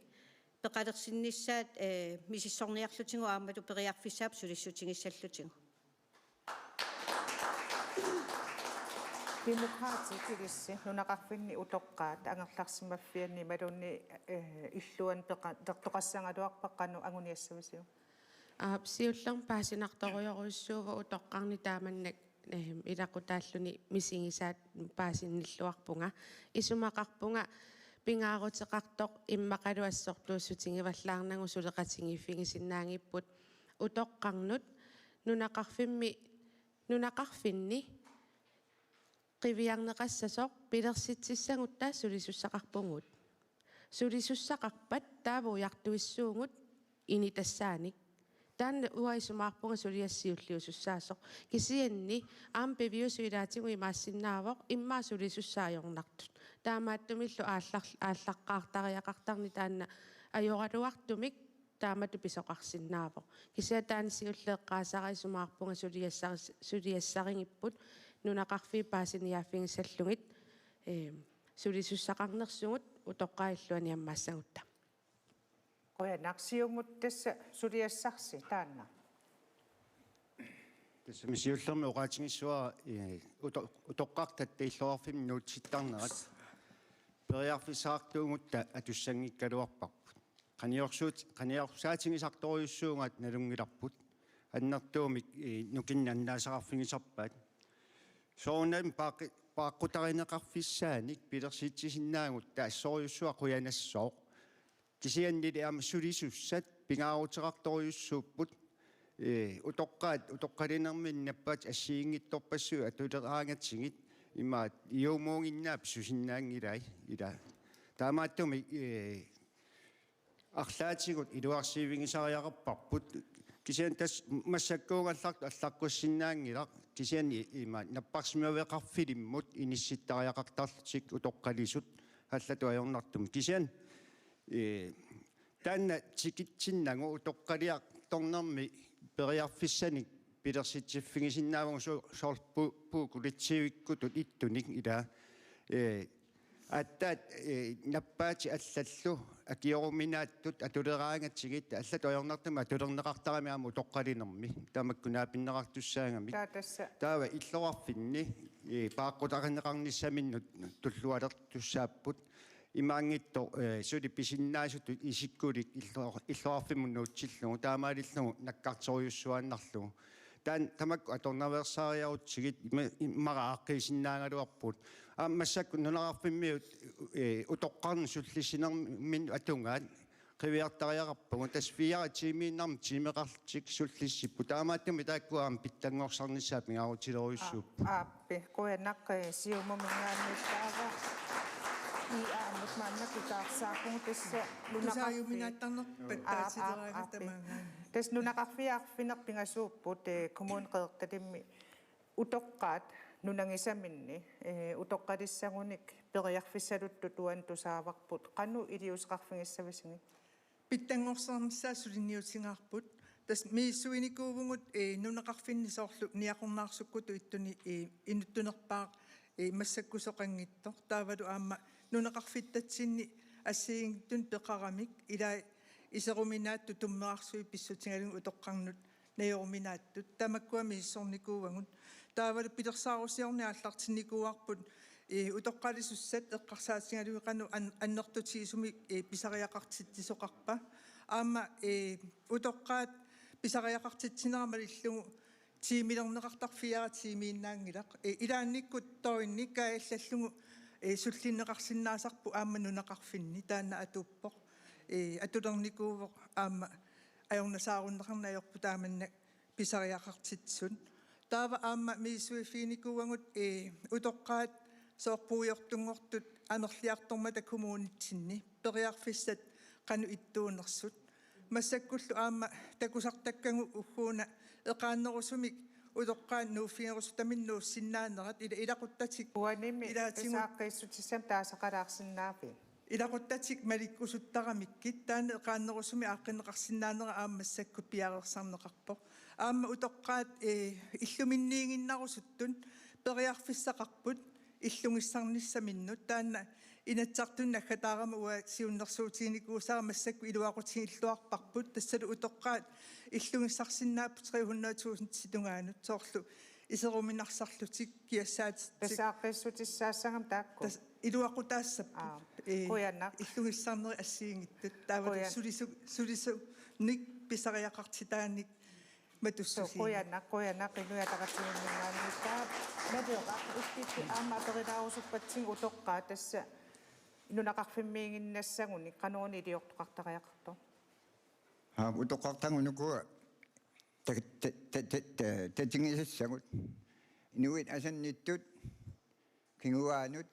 peqalersinnissaat, eh, misissorniarlutigu aammalu periarfissaapput sulissutigissallutigu. Demokraatit ilissi nunaqarfinni utoqqaat angerlarsimaffianni imaluunniit, eh, illuanut peqa-, peqartoqassagaluarpat qanoq anguniassavisiuk? Aap, siullermik paasinartorujorujussuuvoq utoqqarnik taamannak, eh, ilaqutaalluni misigisaat paasinilluarpunga. Isumaqarpunga pingaaruteqartoq immaqalu assortuussutigivallaarnagu suleqatigiiffigisinnaanngipput utoqqarnut nunaqarfimmi, nunaqarfinni qiviarneqassasoq pilersitsissagutta sulisussaqarpugut. Sulisussaqarpat taava ujartuissuugut initassaanik. Taanna uanga isumaqarpunga suliassaq siulliusussaasoq. Kisianni aamma piviusut ilaatigut imaassinnaavoq immaqa sulisussaajornartut. Taamaattumillu aallar-, aallaqqaartariaqartarneq taanna ajoraluartumik taamatut pisoqarsinnaavoq. Kisianni taanna siulleq eqqaasara isumaqarpunga suliassaris-, suliassarigipput nunaqarfiit paasiniaaffigissallugit, eh, sulisussaqarnersugut utoqqaat illuanni ammaassagutta. Qujanaq, Siumut tassa suliassarsi taanna. Tassami siullermik oqaatigissavara, eh, uto-, utoqqartatta illoqarfimmi nuutsittarnerat periarfissaqartuugutta atussanngikkaluarparput. Qaniorsuut-, qaniorsaatigisartorujussuugaat nalunngilarput. Annertuumik, eh, nukinnik annaasaqarfigisarpaat. Soorunami paaqqi-, paaqqutarineqarfissaanik pilersitsisinnaagutta assorujussuaq qujanassooq. Kisiannili aamma sulisussat pingaaruteqartorujussuupput, ee, utoqqaat utoqqalinerminni nappaat assigiinngitsorpassuit atuleraangatsigit imaat iuumuuginnaat pissusinnaanngilai ila. Taamaattumik, ee, arlaatigut iluarsiivigisariaqarparput, kisianni tassa massakkuugallartoq allaqqussinnaanngilaq, kisianni ima napparsimaveqarfilimmut inissittariaqartarlutik utoqqalisut allatut ajornartumik. Kisianni, ee, taanna tikitsinnagu utoqqaliartornermi periarfissanik pilersitsiffigisinnaavagut so-, soorlu pu-, puukollektiivikkutut ittunik ila, ee, Aatsaat, eh, nappaatit allallu akioruminaatsut atuleraangatsigit allatut ajornartumik atulerneqartaramik aamma utoqqalinermi tamakku naapinneqartussaagami. Taa tassa. Taava illoqarfinni, eh, paaqqutarineqarnissaminnut tullualertussaapput. Imaanngitsoq, eh, suli pisinnaasutut isikkulik illo-, illoqarfimmut nuutsillugu taamaalillugu nakkartorujussuaannarlugu. Taanna tamakku atornaveersaariarutsigit ima-, immaqaaq aaqqiisinnaagaluarpugut. Aamma massakkut nunaqarfimmiut, eh, utoqqarnut sullissinerminnut atugaat qiviartariaqarpagut. Tassa fire tiimiinnarmik tiimeqarlutik sullissipput. Taamaattumik taakku aamma pitsanngorsarnissaat pingaarutilerujussuupput. Aap, aap. Qujanaq, eh, Siumuminngaanniit taava. I A-mut maanna kitaarsaarpugut tassa nunaqarfi-, tusaajuminaattarnerpattaatsileraangat aap, aap. Tamaanga. Tassa nunaqarfiit arfineq-pingasuupput, eh, Kommune Qeqertalimmi utoqqaat nunagisaminni, eh, utoqqalissagunik periarfissaluttut uani tusaavarput. Qanoq iliuuseqarfigissavisigit? Pitsanngorsarnissaat suliniutigaarput. Tassa misissuinikuuvugut, eh, nunaqarfinni soorlu Niaqornaarsukkutuittuni, eh, inuttunerpaaq, eh, massakkusoqanngitsoq. Taavalu aamma nunaqarfittatsinni assigiinngitsunik peqaramik ilaa iseruminaatsut tummerarsuit pissutigalugit utoqqarnut najoruminaatsut. Tamakkua misissornikuuagut. Taavalu pilersaarusiorneq aallartinnikuuarput, eh, utoqqalisussat eqqarsaatigalugit qanoq an-, annertutigisumik, eh, pisariaqartitsisoqarpa. Aamma, eh, utoqqaat pisariaqartitsinera malillugu tiimilerneqartarfiara tiimiinnaanngilaq. Eh, ilaannikkut døgni kaajallallugu, eh, sullinneqarsinnaasarput aamma nunaqarfinni taanna atuuppoq. Eh, atulernikuuvoq aamma ajornasaarunneqarneq ajorput taamannak pisariaqartitsisut. Taava aamma misissuiffiginikuuagut, eh, utoqqaat sooq puigortunngortut amerliartormata kommunitsinni periarfissat qanoq ittuunersut. Massakkullu aamma takusartakkagut ugguuna eqaannerusumik utoqqaat nuuffigerusutaminnik nuussinnaanerat ila-, ilaquttatik uanimi ilaatigut tasaaqqiissutissamik taasaqalaarsinnaavit. Ilaquttatik malikkusuttaramikkit taanna eqaannerusumik aaqqinneqarsinnaanera aamma massakkut piareersarneqarpoq. Aamma utoqqaat, eh, illuminniiginnarusuttut periarfissaqarput illugissarnissaminnut taanna Inatsisartuni naggataarama uanga siunnersuutiginikuusara massakkut iluaqutigilluarparput tassalu utoqqaat illugissarsinnaapput tre hundrede tusindit tungaanut soorlu iseruminarsarlutik kiassaatitik. Tasaaqqiissutissaassagami taakku. Tas-, iluaqutaassapput. Aa, ee, qujanaq. Illugissarnerit assigiinngitsut. Taava qujan-, sulisu-, sulisunik pisariaqartitaanik matussusiineq. Suu, qujanaq, qujanaq Inuit Ataqatigiinninngaanniit. Taava Naleraq, illit aamma aperilaarusuppatsigut utoqqaat tassa nunaqarfimmiiginnassagunik qanoruna iliortoqartariaqartoq? Aa, utoqqartagut ukua ta-, ta-, ta-, ta-, ta-, tatigisassagut. Inuit asannittut, kinguaanut,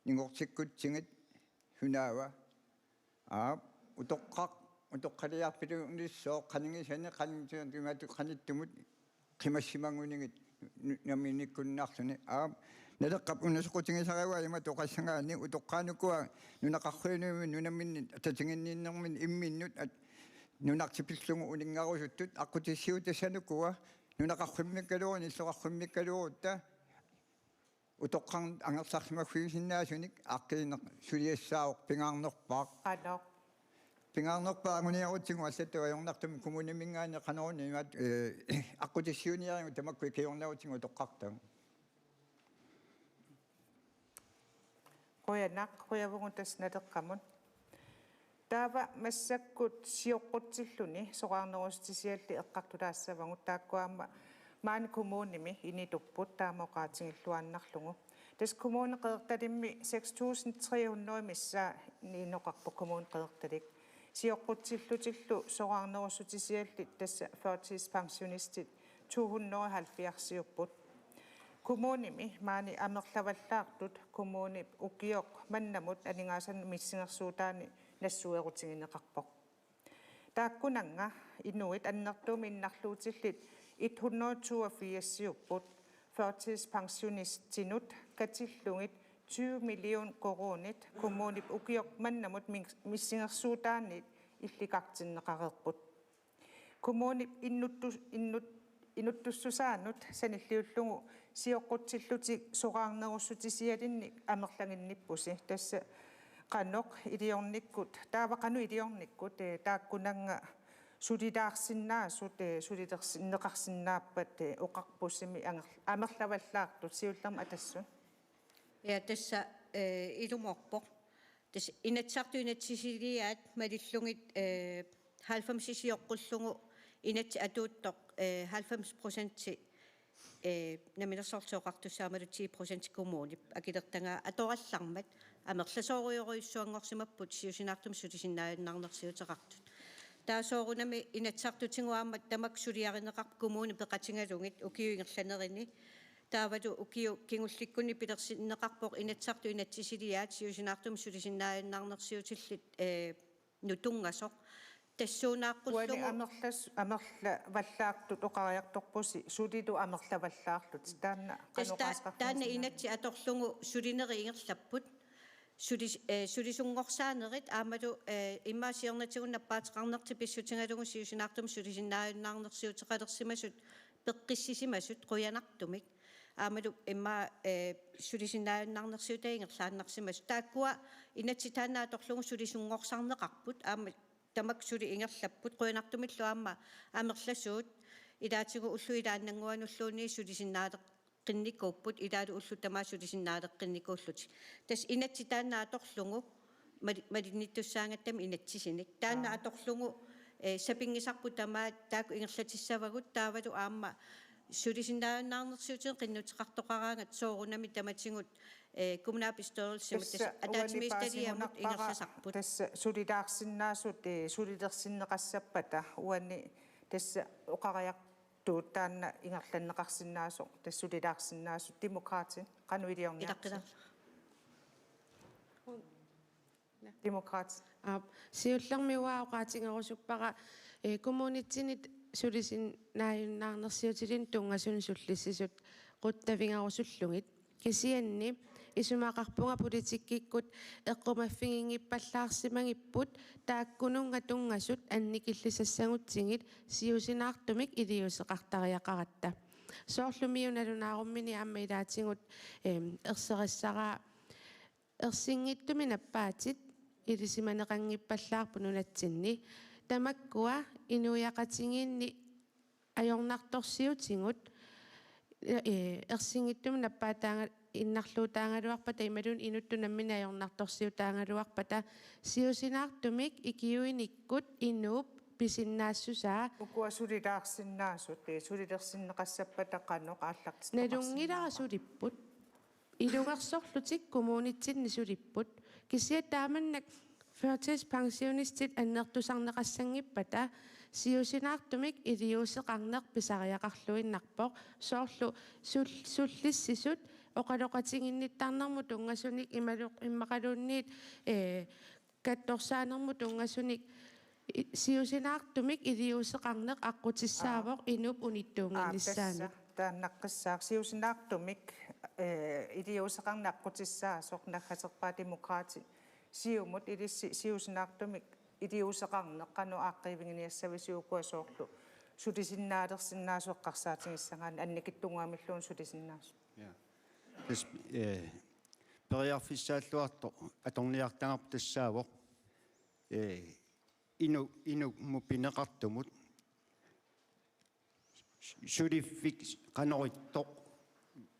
ningortikkutsigit, sunaava. Aap, utoqqaq, utoqqaliarpilunissooq, qanigisani, qanigisani, qanittumut, qimassimagunigit, nu-, nammineq ikkunnaarluni. Aap, Naleqqap una soqutigisarivaa ima oqassagaanni utoqqaat ukua nunaqarfiunut nunamminnit atatiginninnermit imminnut at-, nunartut pillugu uninngarusuttut aqqutissiuutissat ukua nunaqarfimmikkaluunniit illoqarfimmikkaluunniit utoqqarnut angerlarsimaffigisinnaasunik aaqqiineq suliassaavoq pingaarnerpaaq. Qanoq? Pingaarnerpaaq anguniarutsigu allatut ajornartumik kommuniminngaanniit qanoruna imaat, eh, aqqutissiuuniarigut tamakku ikiornerutsigu utoqqartagut. Qujanaq, qujavugut tassa Naleqqamut. Taava massakkut sioqqutsilluni soraarnerussutisiallit eqqartulaassavagut, taakku aamma maani kommunimi initupput taama oqaatigilluinnarlugu. Tassa Kommune Qeqertalimmi seks tusind tre hundrede missaanni inoqarpoq Kommune Qeqertalik. Sioqqutsillutillu soraarnerussutisiallit tassa førtidspensionistit to hundrede og halvfjerdsiupput. Kommunimi maani amerlavallaartut kommunip ukioq mannamut aningaasanut missingersuutaanit nassuerutigineqarpoq. Taakkunannga inuit annertuumik innarluutillit et hundrede toogfirsiupput, førtidspensionistinut katillugit tyve million koruunit kommunip ukioq mannamut min-, missingersuutaanit illikartinneqareerput. Kommunip innuttu-, innut-, inuttussusaanut sanilliullugu sioqqutsillutik soraarnerussutisialinnik amerlaginnippusi. Tassa qanoq iliornikkut, taava qanoq iliornikkut, eh, taakkunannga sulilaarsinnaasut, eh, sulilersinneqarsinnaappat, eh, oqarpussimi anger-, amerlavallaartut siullermik Atassut. Ja, tassa, eh, ilumoorpoq. Tassa Inatsisartut inatsisiliaat malillugit, eh, halvfems sioqqullugu inatsit atuuttoq, eh, halvfems procenti, eh, Namminersorlutik Oqartussat aammalu ti procenti kommunip akilertagaa atorallarmat amerlasoorujorujussuanngorsimapput siusinaartumik sulisinnaajunnaarnersiuteqartut. Taava soorunami Inatsisartutigut aamma tamakku suliarineqarput kommunit peqatigalugit ukiut ingerlanerini. Taavalu ukiut kingullikkunni pilersinneqarpoq Inatsisartut inatsisiliaat siusinaartumik sulisinnaajunnaarnersiutillit, eh, -nut tunngasoq. Uani Tassuunaaqqullugu amerlas-, amerlavallaartut oqariartorpusi sulilu amerlavallaarlutik. Taanna tassa ta-, qanoq taanna oqaaseqarfigisinnaanera? Inatsit atorlugu sulinerit ingerlapput. Sulis-, eh, sulisunngorsaannerit aammalu, eh, immaqa siornatigut nappaateqarnertik pissutigalugu siusinaartumik sulisinnaajunnaarnersiuteqalersimasut peqqissisimasut qujanartumik. Aammalu immaqa, eh, sulisinnaajunnaarnersiutaat ingerlaannarsimasut. Taakkua inatsit taanna atorlugu sulisunngorsarneqarput. Aamma tamakku suli ingerlapput qujanartumillu aamma amerlasuut ilaatigut ullut ilaannannguanulluunniit sulisinnaaleqqinnikuupput, ilaalu ullut tamaasa sulisinnaaleqqinnikuullutik. Tassa inatsit taanna atorlugu mali-, malinnittussaagatta inatsisinik. Taanna Aa. atorlugu, eh, sapinngisarput tamaat taakku ingerlatissavagut taavalu aamma sulisinnaajunnaarnersiutinik qinnuteqartoqaraangat soorunami tamatigut, eh, kommunalbestyrelsimut tassa tassa uani ataatsimiititaliamut paasigunarpara ingerlasarput. Tassa sulilaarsinnaasut, eh, sulilersinneqassappata uani tassa oqariartuut taanna ingerlanneqarsinnaasoq tassa sulilaarsinnaasut Demokraatit qanoq iliorniarsi? Ilaqqilaarlu. Demokraatit. Aap, siullermik uanga oqaatigerusuppara, eh, kommunitsinni sulisinnaajunnaarnersiutilinnut tunngasunik sullissisut quttavigerusullugit. Kisianni isumaqarpunga politikkikkut eqqumaffiginngippallaarsimagipput taakkununnga tunngasut annikillisassagutsigit siusinaartumik iliuuseqartariaqaratta. Soorlu MIO nalunaarummini aamma ilaatigut, em, erserissaraa ersinngitsumik nappaatit ilisimaneqanngippallaarput nunatsinni. Tamakkua inuiaqatigiinni ajornartorsiutigut, eh, ersinngitsumik nappaataanga-, innarluutaagaluarpata imaluunniit inuttut namminneq ajornartorsiutaagaluarpata siusinaartumik ikiuinikkut inuup pisinnaassusaa. Ukua sulilaarsinnaasut, eh, sulilersinneqassappata qanoq aallartittoqarsinnaava? Nalunngilara sulipput. Ilungersorlutik kommunitsinni sulipput. Kisianni taamannak førtidspensionistit annertusarneqassanngippata siusinaartumik iliuuseqarneq pisariaqarluinnarpoq. Soorlu sul-, sullissisut oqaloqatiginnittarnermut tunngasunik imalu-, immaqaluunniit, eh, katsorsaanermut tunngasunik i-, siusinaartumik iliuuseqarneq aqqutissaavoq Aap. inuup unittuunnginnissaanut. Aap, tassa taannaqqissaaq siusinaartumik, eh, iliuuseqarneq aqqutissaasoq naggaserpaat Demokraatit Siumut ilissi siusinaartumik iliuuseqarneq qanoq aaqqiiviginiassavisi ukua soorlu sulisinnaalersinnaasut eqqarsaatigissagaanni annikitsunnguamilluunniit sulisinnaasut? Ja. Tassa, eh, periarfissaalluartoq atorniartagarput tassaavoq, eh, inu-, inummut pineqartumut suliffik qanoq ittoq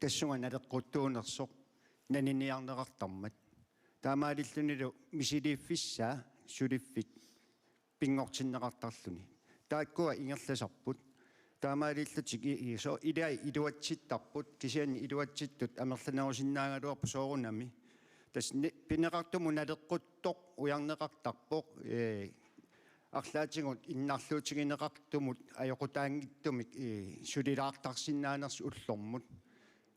tassunga naleqquttuunersoq naniniarneqartarmat. Taamaalillunilu misiliiffissaa suliffik pinngortinneqartarluni. Taakkua ingerlasarput. Taamaalillutik i-, i-, so-, ilai iluatsittarput, kisianni iluatsittut amerlanerusinnaagaluarput soorunami. Tassa ni-, pineqartumut naleqquttoq ujarneqartarpoq, ee, arlaatigut innarluutigineqartumut ajoqutaanngitsumik, ee, sulilaartarsinnaanersoq ullormut,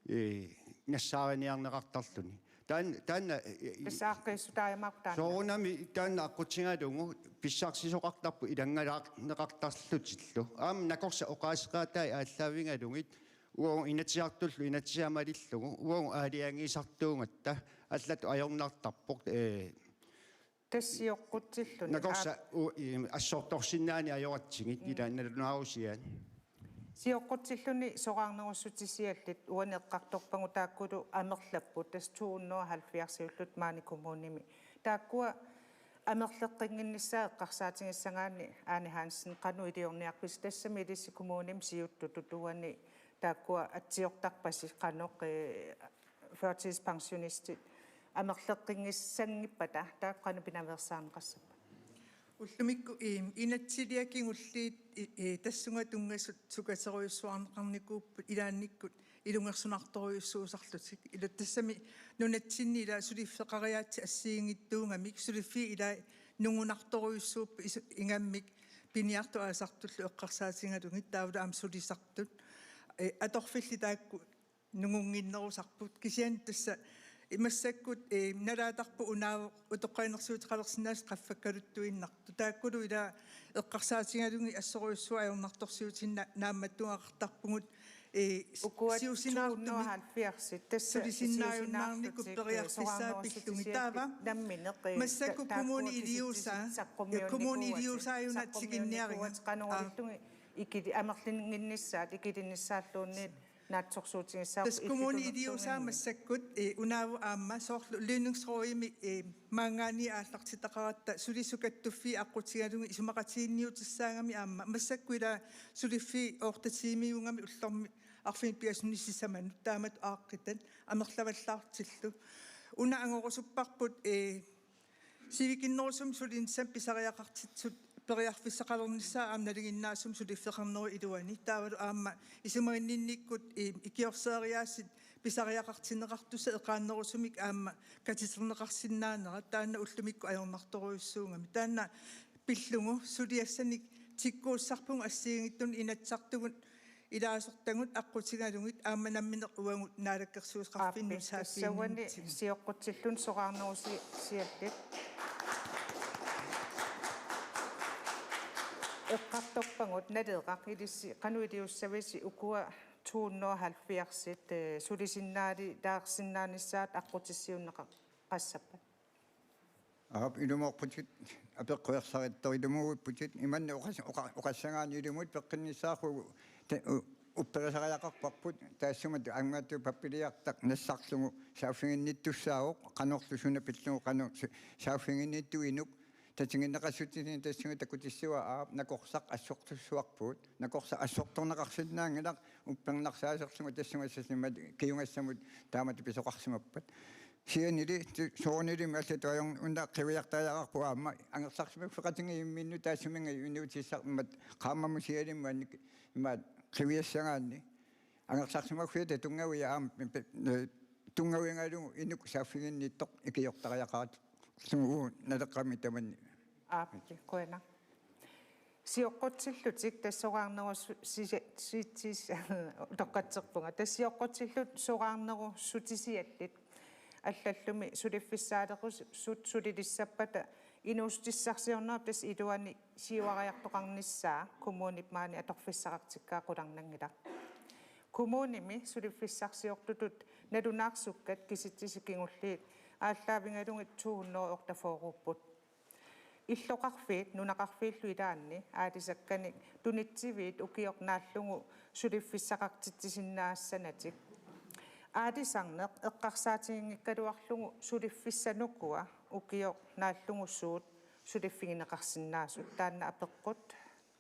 ee, nassaariniarneqartarluni. Taan-, taanna, ee, Tassa aaqqiissutaajumaapput taanna. Soorunami taanna aqqutigalugu pissarsisoqartarpoq ilanngalaarneqartarlutillu. Aamma nakorsat oqaaseqaatai aallaavigalugit uagut Inatsisartullu inatsisaat malillugu uagut aalajangiisartuugatta allatut ajornartarpoq, ee, Tassa sioqqutsilluni. Nakorsat Aap. u-, i-, assortorsinnaaneq ajoratsigit Mm. ila nalunaarusiaat. Sioqqutsilluni soraarnerussutisiallit uani eqqartorpagut taakkulu amerlapput, tassa to hundrede og halvfjerds-iullutik maani kommunimi. Taakkua amerleqqinnginnissaat eqqarsaatigissagaanni, Ane Hansen, qanoq iliorniarpisi? Tassami ilissi kommunimi siuttutut uani taakkua atsiortarpasi qanoq, eh, førtidspensionistit amerleqqinngissanngippat, taakku qanoq pinaveersaarneqassappat? Ullumikkut, eh, inatsisiliat kingulliit, eh, eh, tassunga tunngasut sukaterujussuarneqarnikuupput ilaannikkut ilungersunartorujussuusarlutik. Ila tassami nunatsinni ila suliffeqariaatsit assigiinngitsuugamik, suliffiit ila nungunartorujussuupput isu-, ingammik piniartut aasartullu eqqarsaatigalugit taavalu aamma sulisartut. Eh, atorfillit taakku nungunnginnerusarput. Kisianni tassa massakkut, eh, nalaatarput unaavoq utoqqalinersiuteqalersinnaasoq qaffakkaluttuinnartoq. Taakkulu ila eqqarsaatigalugit assorujussuaq ajornartorsiutinni naammattuugaqartarpugut, eh, s-, ukua siusinaartumik to hundrede og halvfjerds, tassa sulisinnaajunnaarnikut siusinaarlutik, eh, periarfissaat pillugit. Taava soraarnerussutisiallit nammineq, eh, massakkut ta-, kommuni taakkua iliuusaa, kisitsisit saqqummiunnikuuatit, kommuni iliuusaajuna saqqummiunnikuuatit tikinniariga. Qanoq aa. Oqarluni ikili-, amerlinnginnissaat, ikilinnissaat luunniit naatsorsuutigissavarput. Tassa kommuni iliuusaa illutunnginnit massakkut, eh, unaavoq aamma soorlu lønningsrådimi, eh, maanngaanniit aallartitaqaratta sulisut kattuffii aqqutigalugit isumaqatiginninniutissaagami aamma massakkut ila suliffiit otte tiimiugamik ullormi arfineq-pingasunut sisamanut taamatut aaqqitat amerlavallaartillu. Una angorusupparput, eh, sivikinnerusumik sulinissamut pisariaqartitsisut periarfissaqalernissaat aamma nalinginnaasumik suliffeqarnerup iluani. Taavalu aamma isumaginninnikkut, eh, ikiorseeriaatsit pisariaqartinneqartussat eqaannerusumik aamma katiterneqarsinnaanera taanna ullumikkut ajornartorujussuugami. Taanna pillugu suliassanik tikkuussarpugut assigiinngitsunut Inatsisartugut ilaasortagut aqqutigalugit aamma nammineq uagut naalakkersuisoqarfinnut. Aappi, saaffiginninnitsigut. Tassani sioqqutsilluni soraarnerusi-, siallit eqqartorpagut Naleraq, ilissi qanoq iliussavisi ukua to hundrede og halvfjerds-it, eh, sulisinnaalilaarsinnaanissaat aqqutissiuunneqassappat? Aap, ilumoorputit, apeqquersarittoq ilumoorputit, imanna oqas-, oqa-, oqassagaanni ilumut peqqinnissaarlugu ta-, u-, upperisariaqarparput, taassuma tu-, angaattu pappiliartaq nassarlugu saaffiginnittussaavoq, qanorlu suna pillugu qanoq sa-, saaffiginnittuinuk, tatiginneqassutsinni tassunga takutissuaa, aap, nakorsaq assortussuarpugut, nakorsaq assortorneqarsinnaanngilaq, uppernarsaaserlugu tassunga sassimmat kiugassamut taamatut pisoqarsimappat. Sianili, tu-, soorunalimi allatut ajorn-, una qiviartariaqarpoq aamma, angerlarsimaffeqatigiit imminnut taassuminnga inuutissarmat qaammammut sialimmut annik-, imaat qiviassagaanni. Angerlarsimaffiata tunngavia aamma pe-, pe-, ne-, tunngavigalugu inuk saaffiginnittoq ikiortariaqarlugu Naleqqami tamanni. Aap, qujanaq. Sioqqutsillutik tassa soraarneru-, su-, sise-, sitsis-, utoqqatserpunga. Tassa sioqqutsillutik soraarnerussutisiallit allallumi suliffissaaleqisut sulilissappata inuussutissarsiornerup tassa iluani siuariartoqarnissaa kommunip maani atorfissaqartikkaa qularnanngilaq. Kommunimi suliffissarsiortutut nalunaarsukkat kisitsisit kingulliit aallaavigalugit to hundrede og otteogfyrre-upput. Illoqarfiit nunaqarfiillu ilaanni aalisakkanik tunitsiviit ukioq naallugu suliffissaqartitsisinnaassanatik. Aalisarneq eqqarsaatiginngikkaluarlugu suliffissanukua ukioq naallugu suut suliffigineqarsinnaasut, taanna apeqqut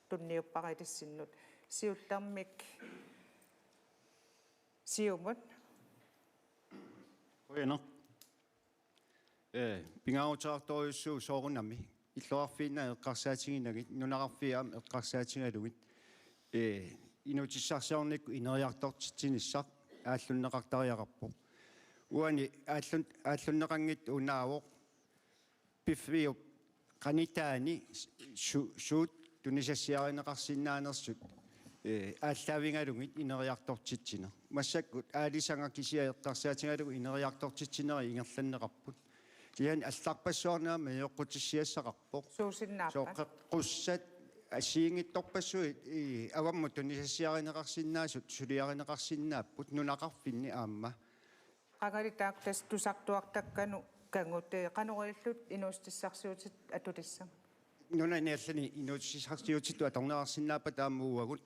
tunniuppara ilissinnut. Siullermik Siumut. Qujanaq. Ee, pingaaruteqartorujussuuvoq soorunami illoqarfiinnaat eqqarsaatiginagit, nunaqarfiit aamma eqqarsaatigalugit, ee, inuutissarsiornikkut ineriartortitsinissaq aallunneqartariaqarpoq. Uani aallun-, aallunneqanngitsoq unaavoq piffiup qanitaani su-, suut tunisassiarineqarsinnaanersut, ee, aallaavigalugit ineriartortitsineq. Massakkut aalisagaq kisiat eqqarsaatigalugu ineriartortitsinerit ingerlanneqarput. Kisianni allarpassuarnik aamma ioqqutissiassaqarpoq. Suusinnaappat? Soqeqqussat assigiinngitsorpassuit, ii, avammut tunisassiarineqarsinnaasut suliarineqarsinnaapput nunaqarfinni aamma. Qangali taakku tassa tusartuartakkanut kangut, ee, qanoq ilillutit inuussutissarsiutitut atulissavat? Nunani allani inuussutissarsiutitut atorneqarsinnaappata aamma uagut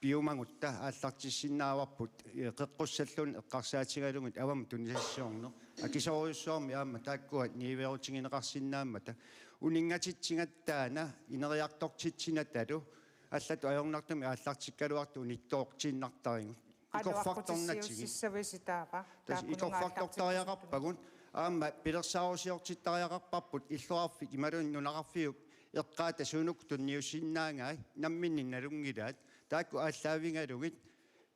piumagutta aallartissinnaavarput, ee, qeqqussalluunniit eqqarsaatigalugit avammut tunisassiorneq. Akisoorujussuarmik aamma taakkua niuerutigineqarsinnaammata uninngatitsigatta taanna ineriartortitsinatalu allatut ajornartumik aallartikkaluartut unittoortiinnartarigut. Ikorfartornatigit. Qaluaqqutissiuussissavisi taava? Tassa taakkununnga ikorfartortariaqarpagut, aamma pilersaarusiortittariaqarparput illoqarfik imaluunniit nunaqarfiup eqqaata suunuku tunniussinnaagai namminneq nalunngilaat, taakku aallaavigalugit,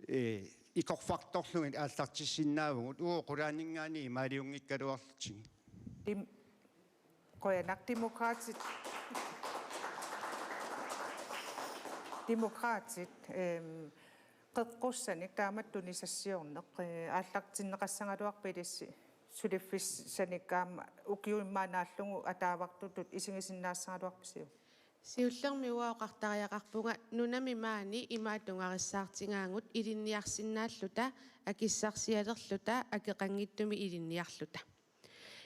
ee, ikorfartorlugit aallartissinnaavugut, uagut qulaaninngaanniit imaaliunngikkaluarlutigu. Dem-, qujanaq, Demokraatit. Demokraatit, ehm, qeqqussanik taamatut tunisassiorneq, ee, aallartinneqassagaluarpit ilissi suliffissanik aamma ukiut immaqa naallugu ataavartutut isigisinnaassagaluarpisiuk? Siullermik uanga oqartariaqarpunga nunami maani imaattungarissaartigaagut ilinniarsinnaalluta, akissarsialerluta, akeqanngitsumik ilinniarluta.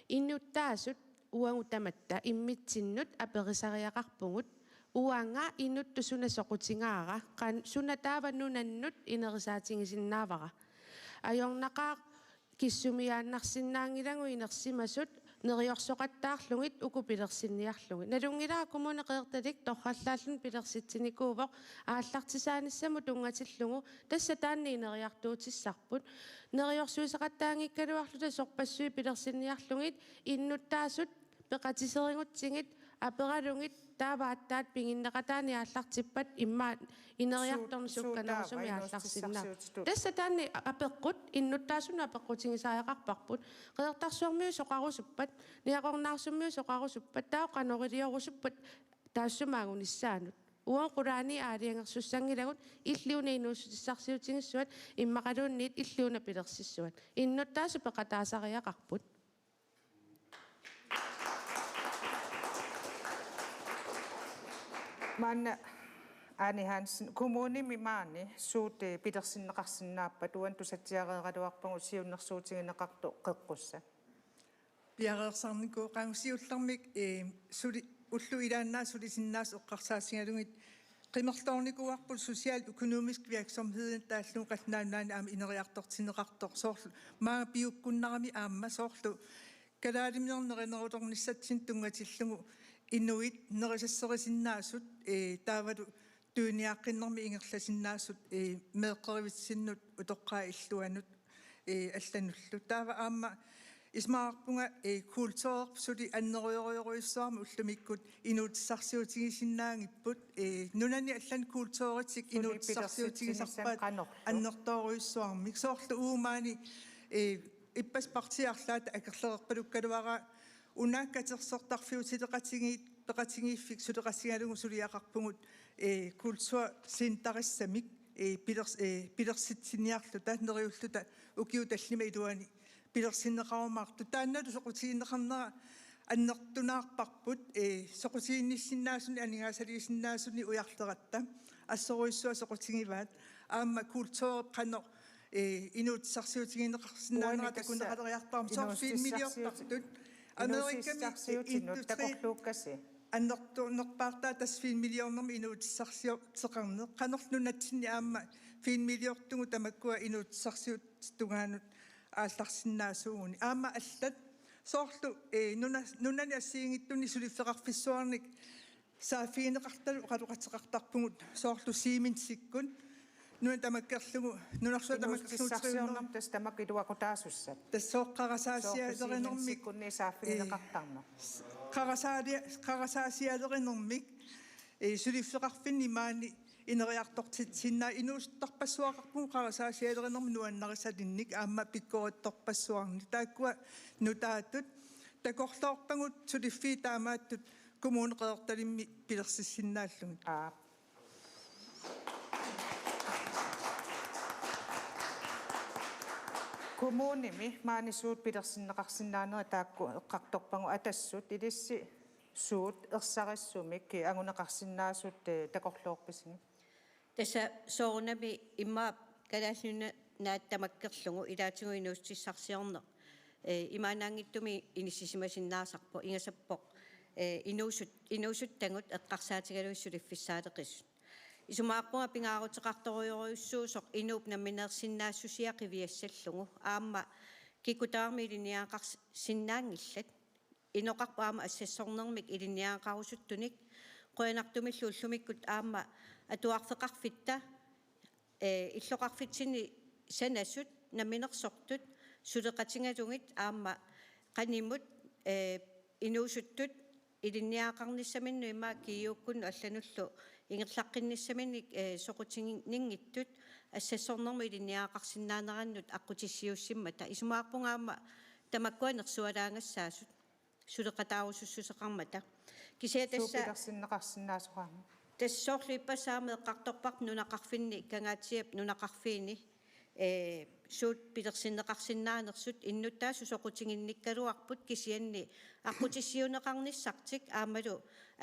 Innuttaasut uagut tamatta immitsinnut aperisariaqarpugut, uanga inuttut suna soqutigaara, qan-, suna taava nunannut inerisaatigisinnaavara. Ajornaqaaq kissumiaannarsinnaanngilagut inersimasut neriorsoqattaarlugit uku pilersinniarlugit. Nalunngilara Kommune Qeqertalik torrallaalluni pilersitsinikuuvoq aallartisaanissamut tunngatillugu, tassa taanna ineriartuutissarput. Neriorsuiseqattaanngikkaluarluta sorpassuit pilersinniarlugit innuttaasut peqatiserigutsigit aperalugit taava aatsaat piginneqataanik aallartippat immaqa ineriartorneq sukkanerusumik aallarsinnaasoq. Tassa taanna apeqqut, innuttaasunut apeqqutigisariaqarparput. Qeqertarsuarmiut soqarusuppat, Niaqornaarsummiut soqarusuppat, taava qanoq iliorusuppat taassuma angunissaanut. Uagut qulaani aalajangersussanngilagut illit una inuussutissarsiutigissuat immaqaluunniit illit una pilersissuat. Innuttaasut peqataasariaqarput. Maanna Ane Hansen, kommunimi maani suut, eh, pilersinneqarsinnaappat, uani tusatsiareeraluarpagut siunnersuutigineqartoq qeqqussat. Piareersarnikuugatsigu siullermik, eh, suli-, ullut ilaannaat sulisinnaasut eqqarsaatigalugit qimerloornikuuarput social økonomisk virksomhed taallugu Qallunaat Nunaanni aamma ineriartortinneqartoq soorlu maanga piukkunnarami aamma soorlu kalaalimineq nerinerulernissatsinnut tunngatillugu inuit nerisasserisinnaasut, eh, taavalu tuniaqqinnermi ingerlasinnaasut, eh, meeqqerivitsinnut utoqqaat illuanut, eh, allanullu. Taava aamma isumaqarpunga, eh, kulturerput suli annerujorujorujussuarmik ullumikkut inuutissarsiutigisinnaanngipput, eh, nunani allani kulturetik suli inuutissarsiutigisarpaat pilersitsinissaq qanorlu? Annertoorujussuarmik. Soorlu uagut maani, eh, ippassaq partiit arlaata akerlereerpalukkaluaraat una katersortarfiuteqatigiit peqatigiiffik suleqatigalugu suliaqarpugut, eh, kulturcenterissamik, eh, pilers-, eh, pilersitsiniarluta neriulluta ukiut tallimat iluanni pilersinneqarumaartut. Taannalu soqutigineqarnera annertunaarparput, eh, soqutiginnissinnaasunik aningaasaliisinnaasunik ujarleratta. Assorujussuaq soqutigivaat. Aamma kulturip qanoq, eh, inuutissarsiutigineqarsinnaanera takuneqaleriartarmat. Soorlu filmiliortartut. Amerikami inuussutissarsiutinut industri takorluukkasi. Annertunerpaartaa tassa filmiliornermi inuutissarsiorteqarneq. Qanorlu nunatsinni aamma filmiliortugut tamakkua inuutissarsiutit tungaanut aallarsinnaasuuguni. Aamma allat soorlu, eh, nuna-, nunani assigiinngitsunik suliffeqarfissuarnik saaffigineqartalu oqaloqateqartarpugut soorlu Siemensikkut. Nuna tamakkerlugu, nunarsuaq tamakkerlugu inuussutissarsiornermi tassa tamakku iluaqutaasussat. Tassa soorlu qarasaasialerinermik. Soorlu Siemensikkunni saaffigineqartarneq. Qarasaalia-, qarasaasialerinermik, eh, suliffeqarfinni maani ineriartortitsinnaa inuusuttarpassuaqarpugut qarasaasialerinermik nuannarisalinnik aamma pikkorittorpassuarnik. Taakkua nutaatut takorloorpagut suliffiit taamaattut Kommune Qeqertalimmi pilersissinnaallugit. Aap. Kommunimi maani suut pilersinneqarsinnaanerit taakku eqqartorpagut, Atassut ilissi suut ersarissumik anguneqarsinnaasut, eh, takorloorpisigit? Tassa soorunami immaqa Kalaallit Nunaat tamakkerlugu ilaatigut inuussutissarsiorneq, eh, imaannaanngitsumik inissisimasinnaasarpoq, ingasappoq, eh, inuusut-, inuusuttagut eqqarsaatigalugit suliffissaaleqisut. Isumaqarpunga pingaaruteqartorujorujussuusoq inuup nammineersinnaassusia qiviassallugu. Aamma kikkut tamarmik ilinniagaqarsinnaanngillat. Inoqarpoq aamma assassornermik ilinniagaqarusuttunik. Qujanartumillu ullumikkut aamma atuarfeqarfitta, ee, illoqarfitsinni sanasut namminersortut suleqatigalugit aamma qanimut, ee, inuusuttut ilinniagaqarnissaminnut ima kiiuukkunnut allanullu ingerlaqqinnissaminik, ee, soqutiginninngitsut assassornermut ilinniagaqarsinnaanerannut aqqutissiuussimmata. Isumaqarpunga aamma tamakkua nersualaagassaasut suleqataarusussuseqarmata. Kisianni tassa suupilersinneqarsinnaasoraanni. Tassa soorlu ippassaq aamma eqqartorparput nunaqarfinni, Kangaatsiap nunaqarfiini, ee, suut pilersinneqarsinnaanersut innuttaasut soqutiginnikkaluarput kisianni aqqutissiuunneqarnissartik aammalu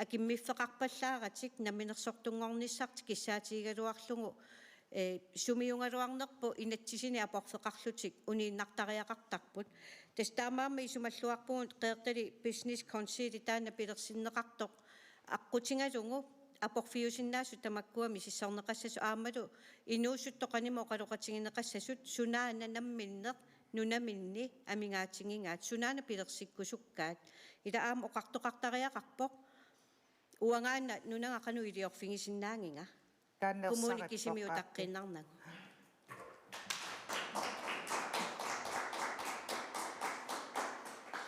akimmiffeqarpallaaratik namminersortunngornissartik kissaatigigaluarlugu, ee, sumiugaluarnerput inatsisini aporfeqarlutik uniinnartariaqartarput. Tassa taamaammat isumalluarpugut Qeqertalik Business Council taanna pilersinneqartoq aqqutigalugu aporfiusinnaasut tamakkua misissorneqassasut aammalu inuusuttut qanimut oqaloqatigineqassasut sunaana namminneq nunaminni amigaatigigaat, sunaana pilersikkusukkaat. Ila aamma oqartoqartariaqarpoq uangaana nunanga qanoq iliorfigisinnaagiga. Taanna kommuni ersarittoqaappi. Kisimi utaqqiinnarnagu.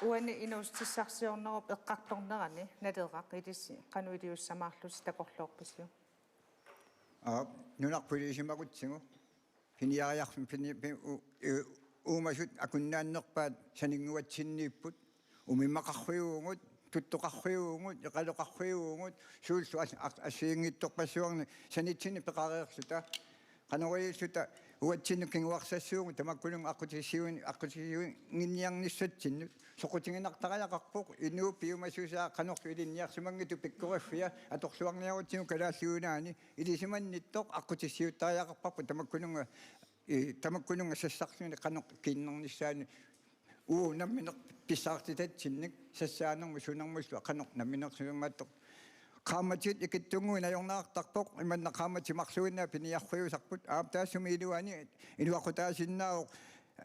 Uani inuussutissarsiornerup eqqartornerani Naleraq ilissi qanoq iliussamaarlusi takorloorpisiuk? Aap, nunarput ilisimagutsigu. Piniariarfin pini-, pi-, u-, u-, uumasut akunnaannerpaat saninnguatsinniipput. Umimmaqarfiuvugut, tuttoqarfiuvugut, eqaloqarfiuvugut, suullu as-, as-, assigiinngitsorpassuarnik sanitsinnik peqareerluta, qanoq iliorluta uatsinnut kinguarsassuugut tamakkununnga aqqutissiuin-, aqqutissiuinnginniarnissatsinnut, soqutiginartariaqarpoq, inuup piumasusaa qanorlu ilinniarsimanngitsoq pikkoriffia atorluarniarutsigu Kalaallit Nunaanni ilisimannittoq aqqutissiuuttariaqarparput tamakkununnga, ee, tamakkununnga sassarluni qanoq kiinnernissaani uu nammineq pissaartitatsinnik sassaanermut sunermullu qanoq namminersimaattoq. Qaammatit ikittunnguit ajornartarpoq, imanna qaammatit marluinnaat piniarfiusarput, aap taassuma iluani iluaqutaasinnaavoq,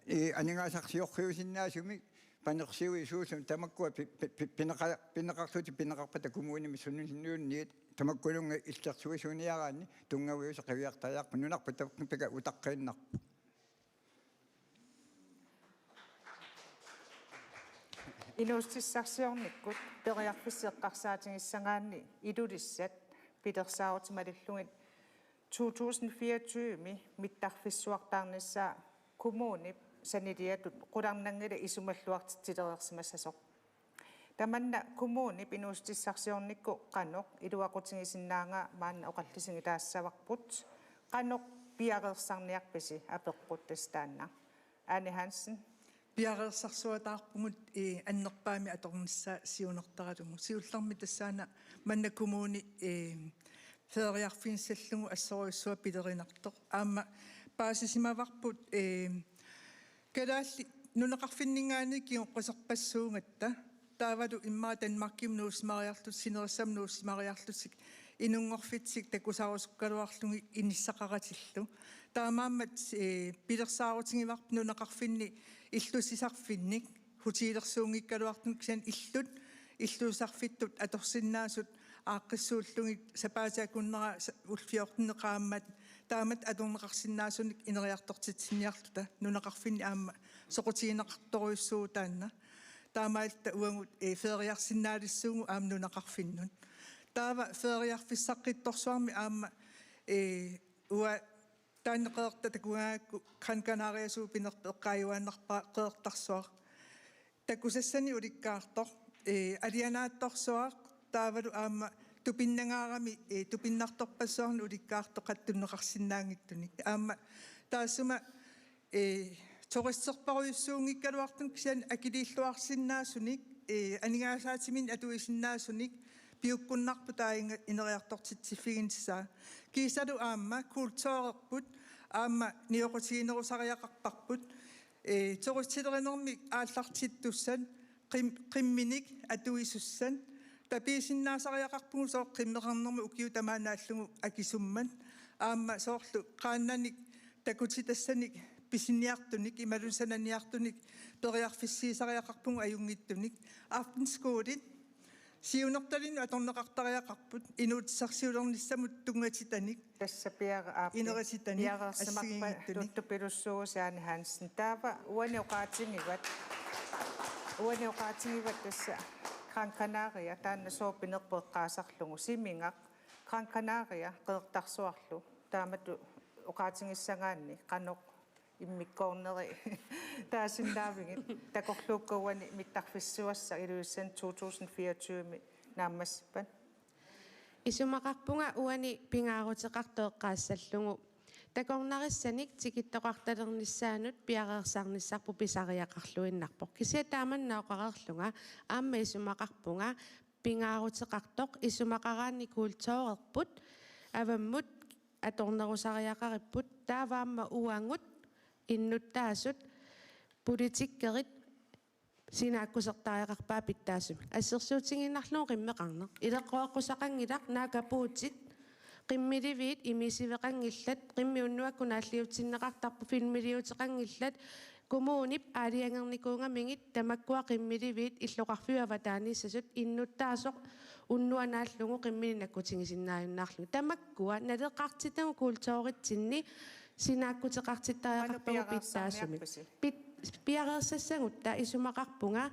ee, aningaasarsiorfiusinnaasumik panersiuisuulluni tamakkua pi-, pi-, pi-, pineqa-, pineqarlutik pineqarpata kommunimi sununnguunniit tamakkununnga illersuisuuniaraanni tunngaviusoq qiviartariaqarpoq, nunarput tappika utaqqiinnarpoq. Inuussutissarsiornikkut periarfissat eqqarsaatigissagaanni Ilulissat pilersaarutit malillugit to tusind fireogtyve mittarfissuartaarnissaa kommunip saniliatut qularnanngilaq isumalluartitsilereersimassasoq. Tamanna kommunip inuussutissarsiornikkut qanoq iluaqutigisinnaagaa maanna oqallisigilaassavarput, qanoq piareersarniarpisi apeqqut tassa taanna. Ane Hansen. Piareersarsuataarpugut, ee, annerpaamik atornissaa siunertaralugu. Siullermik tassaana manna kommuni, ee, feriarfigissallugu assorujussuaq pilerinartoq. Aamma paasisimavarput, ee, kalaallit nunaqarfinninngaanniit kingoqqisorpassuugatta. Taavalu immaqa Danmarkimut nuussimariarlutik, sinerissamut nuussimariarlutik, inunngorfitsik takusarusukkaluarlugit inissaqaratillu. Taamaammat, ee, pilersaarutigivarput nunaqarfinni illusisarfinnik, hotelersuunngikkaluartumik kisianni illut, illusisarfittut atorsinnaasut aaqqissuullugit sapaatip akunnera sa-, ullut fjorten qaammat, taamatut atorneqarsinnaasunik ineriartortitsiniarluta, nunaqarfinni aamma soqutigineqartorujussuuvoq taanna. Taamaalilluta uagut, ee, feriarsinnaalissuugut aamma nunaqarfinnut. Taava feriarfissaqqittorsuarmi aamma, ee, uanga taanna Qeqertat takugaangakku Gran Canariasuupinerput eqqaajuaannarpara Qeqertarsuaq. Takusassanik ulikkaartoq, ee, alianaatsorsuaq, taavalu aamma tupinnangaarami, ee, tupinnartorpassuarnik ulikkaartoq qatsunneqarsinnaanngitsunik. Aamma taassuma, ee, turisterparujussuunngikkaluartumik kisianni akiliilluarsinnaasunik, ee, aningaasaatiminnik atuisinnaasunik piukkunnarpoq taanna ineriartortitsiffiginissaa. Kiisalu aamma kulturerput aamma nioqutiginerusariaqarparput, ee, turistilerinermik aallartittussat, qim-, qimminik atuisussat, Tapiisinnaasariaqarpugut sooq qimmeqarnermut ukiut tamaat naallugu akisummat. Aamma soorlu qaannanik takutitassanik pisiniartunik imaluunniit sananiartunik periarfissiisariaqarpugut ajunngitsunik. Aftenskolit siunertalinnut atorneqartariaqarput inuutissarsiulernissamut tunngatitanik. Tassa piara-, aa, pi-, inerisitanik piareersimarpa assigiinngitsunik. Tuttupilussuusi Ane Hansen. Taava uani oqaatigivat. Uani oqaatigivat tassa Gran Canaria taanna sooq pinerpoq eqqaasarlugu. Simigaq Gran Canaria Qeqertarsuarlu. Taamatut oqaatigissagaanni qanoq immikkoorneri taasinnaavigit, takorluukka uani mittarfissuassaq Ilulissani to tusind fireogtyve naammassippat? Isumaqarpunga uani pingaaruteqartoq eqqaassallugu. Takornarissanik tikittoqartalernissaanut piareersarnissarput pisariaqarluinnarpoq. Kisianni taamanna oqareerlunga aamma isumaqarpunga pingaaruteqartoq isumaqaraanni kulturerput avammut atornerusariaqaripput, taava aamma uagut innuttaasut politikerit sinaakkusertariaqarpaat pitsaasumik. Assersuutigiinnarlugu qimmeqarneq. Ileqqoreqqusaqanngilaq, naak apuutit qimmiliviit imisiveqanngillat, qimmit unnuakkut naalliutsinneqartarput filmiliuteqanngillat, kommunip aalajangernikuugamigit tamakkua qimmiliviit illoqarfiup avataaniissasut innuttaasoq unnuaq naallugu qimminik nakkutigisinnaajunnaarlugu. Tamakkua naleqartitagut kulturitsinni sinaakkuteqartittariaqarpagut pitsaasumik. Qanoq piareersarniarpisi? Pit-, piareersassagutta isumaqarpunga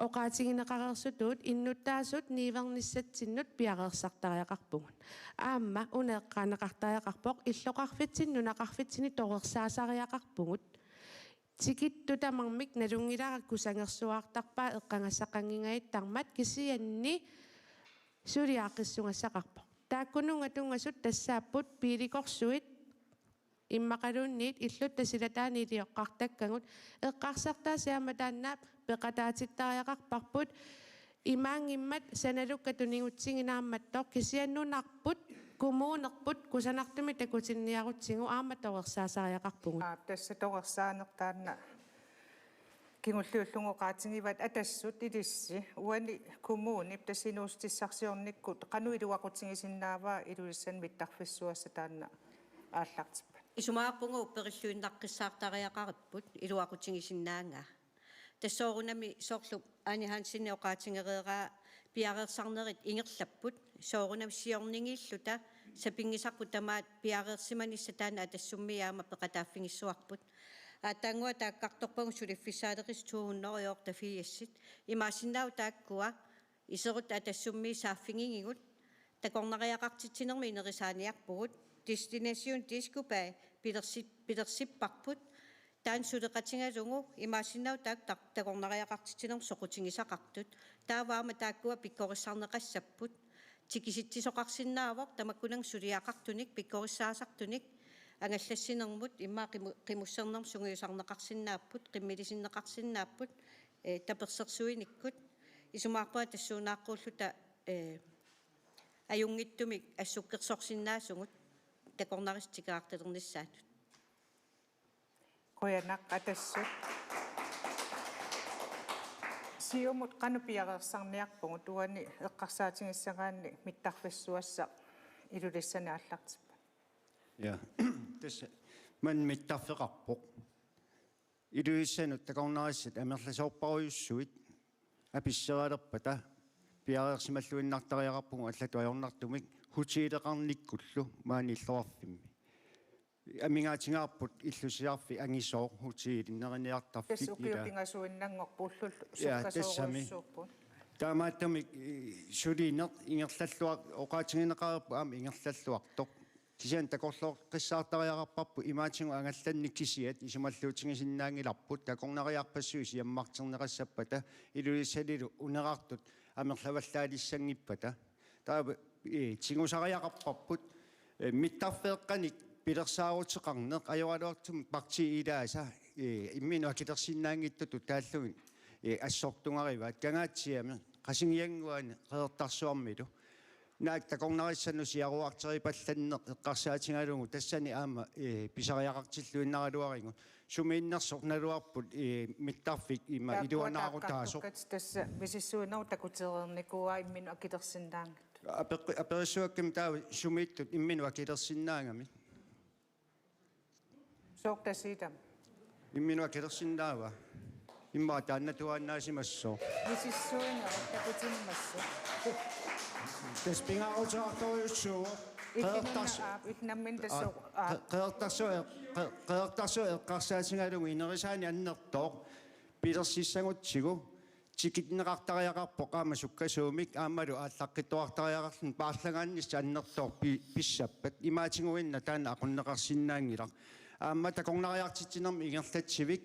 oqaatigineqareersutut innuttaasut niuernissatsinnut piareersartariaqarpugut. Aamma una eqqaaneqartariaqarpoq illoqarfitsinni nunaqarfitsinni torersaasariaqarpugut. Tikittut tamarmik nalunngilara kusangersuartarpaat eqqagassaqanngingajattarmat kisianni suli aaqqissugassaqarpoq. Taakkununnga tunngasut tassaapput biilikorsuit immaqaluunniit illut tasilataanik ilioqqartakkagut eqqarsartaasi aamma taanna peqataatittariaqarparput imaanngimmat sanalukkat tunigutsigineq aamma toq kisianni nunarput kommunerput kusanartumik takutinniarutsigu aamma torersaasariaqarpugut. Aa, tassa torersaaneq taanna kingulliullugu oqaatigivat Atassut ilissi uani kommunip tassa inuussutissarsiornikkut qanoq iluaqutigisinnaavaa Ilulissani mittarfissuassaq taanna aallartippat? Isumaqarpunga upperilluinnaqqissaartariaqaripput iluaqutigisinnaangaa. Tassa soorunami soorlu Ane Hansen oqaatigereeraa piareersarnerit ingerlapput. Soorunami siornigiilluta sapinngisarput tamaat piareersimanissaq taanna Atassummi aamma peqataaffigissavarput. Aatsaannguaq taakkartorpagut suliffissaaleqisut to hundrede i otteogfirsit. Imaassinnaavoq taakkua iserut Atassummi saaffigigigut. Takornariaqartitsinermi inerisaaniarpugut. Destination Diskobag pilersi-, pilersipparput. Taanna suleqatigalugu imaassinnaavoq taakku ta-, takornariaqartitsinermut soqutigisaqartut. Taava aamma taakkua pikkorissarneqassapput. Tikisitsisoqarsinnaavoq tamakkunannga suliaqartunik pikkorissaasartunik angallassinermut immaqa qimu-, qimussernermut sungiusarneqarsinnaapput, qimmilisinneqarsinnaapput, eh, tapersersuinikkut. Isumaqarpunga tassuunaaqquulluta, eh, ajunngitsumik assukkersorsinnaasugut takornarissat tikeraartalernissaannut. Qujanaq Atassut. Siumut qanoq piareersarniarpugut uani eqqarsaatigissagaanni mittarfissuassaq Ilulissani aallartippat? Ja, tassa maanna mittarfeqarpoq. Ilulissanut takornarissat amerlasoorparujussuit apissuaalerpata piareersimalluinnartariaqarpugut allatut ajornartumik hoteeleqarnikkullu maani illoqarfimmi. Amigaatigaarput illusisarfik angisooq hoteeli neriniartarfik. Tassa ukiut ilaa pingasuinnanngorput ullut. Ja, tassami. Sukkasoorujussuupput. Taamaattumik, eh, sulineq ingerlalluar-, oqaatigineqareerpoq aamma ingerlalluartoq. Kisianni takorlooqqissaartariaqarparput imaatigut angallanneq kisiat isumalluutigisinnaanngilarput takornariarpassuit siammarterneqassappata Ilulissanilu unerartut amerlavallaaliissanngippata. Taava, eh, tigusariaqarparput, eh, mittarfeeqqanik pilersaaruteqarneq ajoraluartumik partiit ilaasa, eh, imminut akilersinnaanngittutut taallugit, eh, assortugarivaat Kangaatsiami Qasigiannguani Qeqertarsuarmilu. Naak takornarissannut siaruarteripallanneq eqqarsaatigalugu tassani aamma, eh, pisariaqartilluinnaraluarigut. Sumiinnersoq naluarput, eh, mittarfik ima iluanaarutaasoq. Taakkua taakkartukkat tassa misissuinerup takutereernikuuaa imminut akilersinnaanngitsut. Apeq-, aperissuakkami taava sumiittut imminut akilersinnaagamik. Sooq tasiitama? Imminut akilersinnaava? Immaqa taannatuaannaasimassooq. Misissuinerup takutinnimassooq. Tassa pingaaruteqartorujussuuvoq. Ikinuna Qeqertars-, aap, itnammin tassa aa, aap. Qe-, Qeqertarsuaq eq-, Qe-, Qeqertarsuaq eqqarsaatigalugu inerisaanik annertooq pilersissagutsigu tikinneqartariaqarpoq aamma sukkasuumik aammalu aallaqqittoqartariaqarluni paarlagaanissaq annertooq pi-, pissappat. Imaatiguinnaq taanna aqunneqarsinnaanngilaq. Aamma takornariartitsinermi ingerlatsivik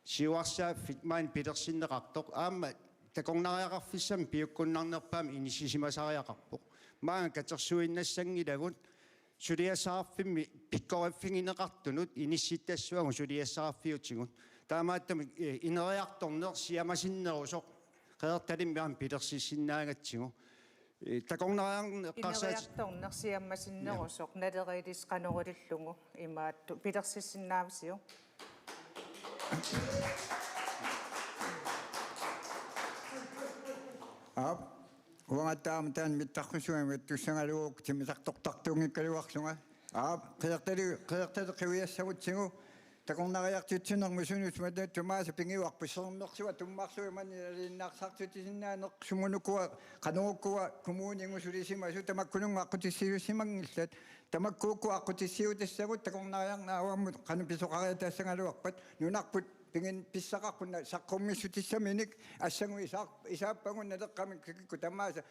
siuarsaaffik maani pilersinneqartoq. Aamma takornariaqarfissamik piukkunnarnerpaamik inissisimasariaqarpoq. Maanga katersuinnassanngilagut suliassaqarfimmi pikkoriffigineqartunut inissittassuagut suliassaqarfiutigut. Taamaattumik, eh, ineriartorneq siammasinnerusoq Qeqertalimmi aamma pilersissinnaagatsigu. Eh, takornariarneq eqqarsaat- Ineriartorneq siammasinnerusoq, ja, naleriilissi qanoq ilillugu imaattoq pilersissinnaavisiuk? Aap, uangattaaq aamma taanna mittarfissuarmut tussagaluarukku timmisartortartuunngikkaluarlunga. Aap, Qeqertali, Qeqertali qiviassagutsigu takornariartitsinermut sunut matat tamaasa pigivarput sermersuaq tummarluimanni aliinnarsartutisinnaaneq sumut ukua qanoq ukua kommuninut sulisimasut tamakkununnga aqqutissiuussimanngillat. Tamakkuuku aqqutissiuutissagut takornariarneq avammut qanoq pisoqariataassagaluarpat nunarput pigin pissaqarpunna saqqummiissutissaminik assagut isaar-, isaappagut naleqqamik kikkut tamaasa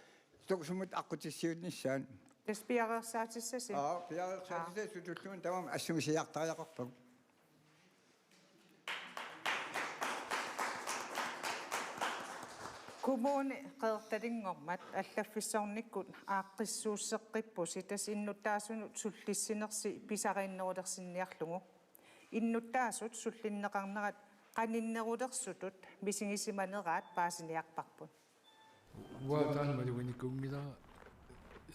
tuksumut aqqutissiuunnissaat. Tassa piareersaatissasi. Aa, piareersaatissasi. Aa. Sutulluun tamarmik assut siaartariaqarpagut. Kommuni Qeqertalinngormat allaffissornikkut aaqqissuusseqqippusi, tassa innuttaasunut sullissinersi pisariinnerulersinniarlugu. Innuttaasut sullinneqarnerat qaninnerulersutut misigisimaneraat paasiniarparput. Uanga taanna maluginikuunngilara,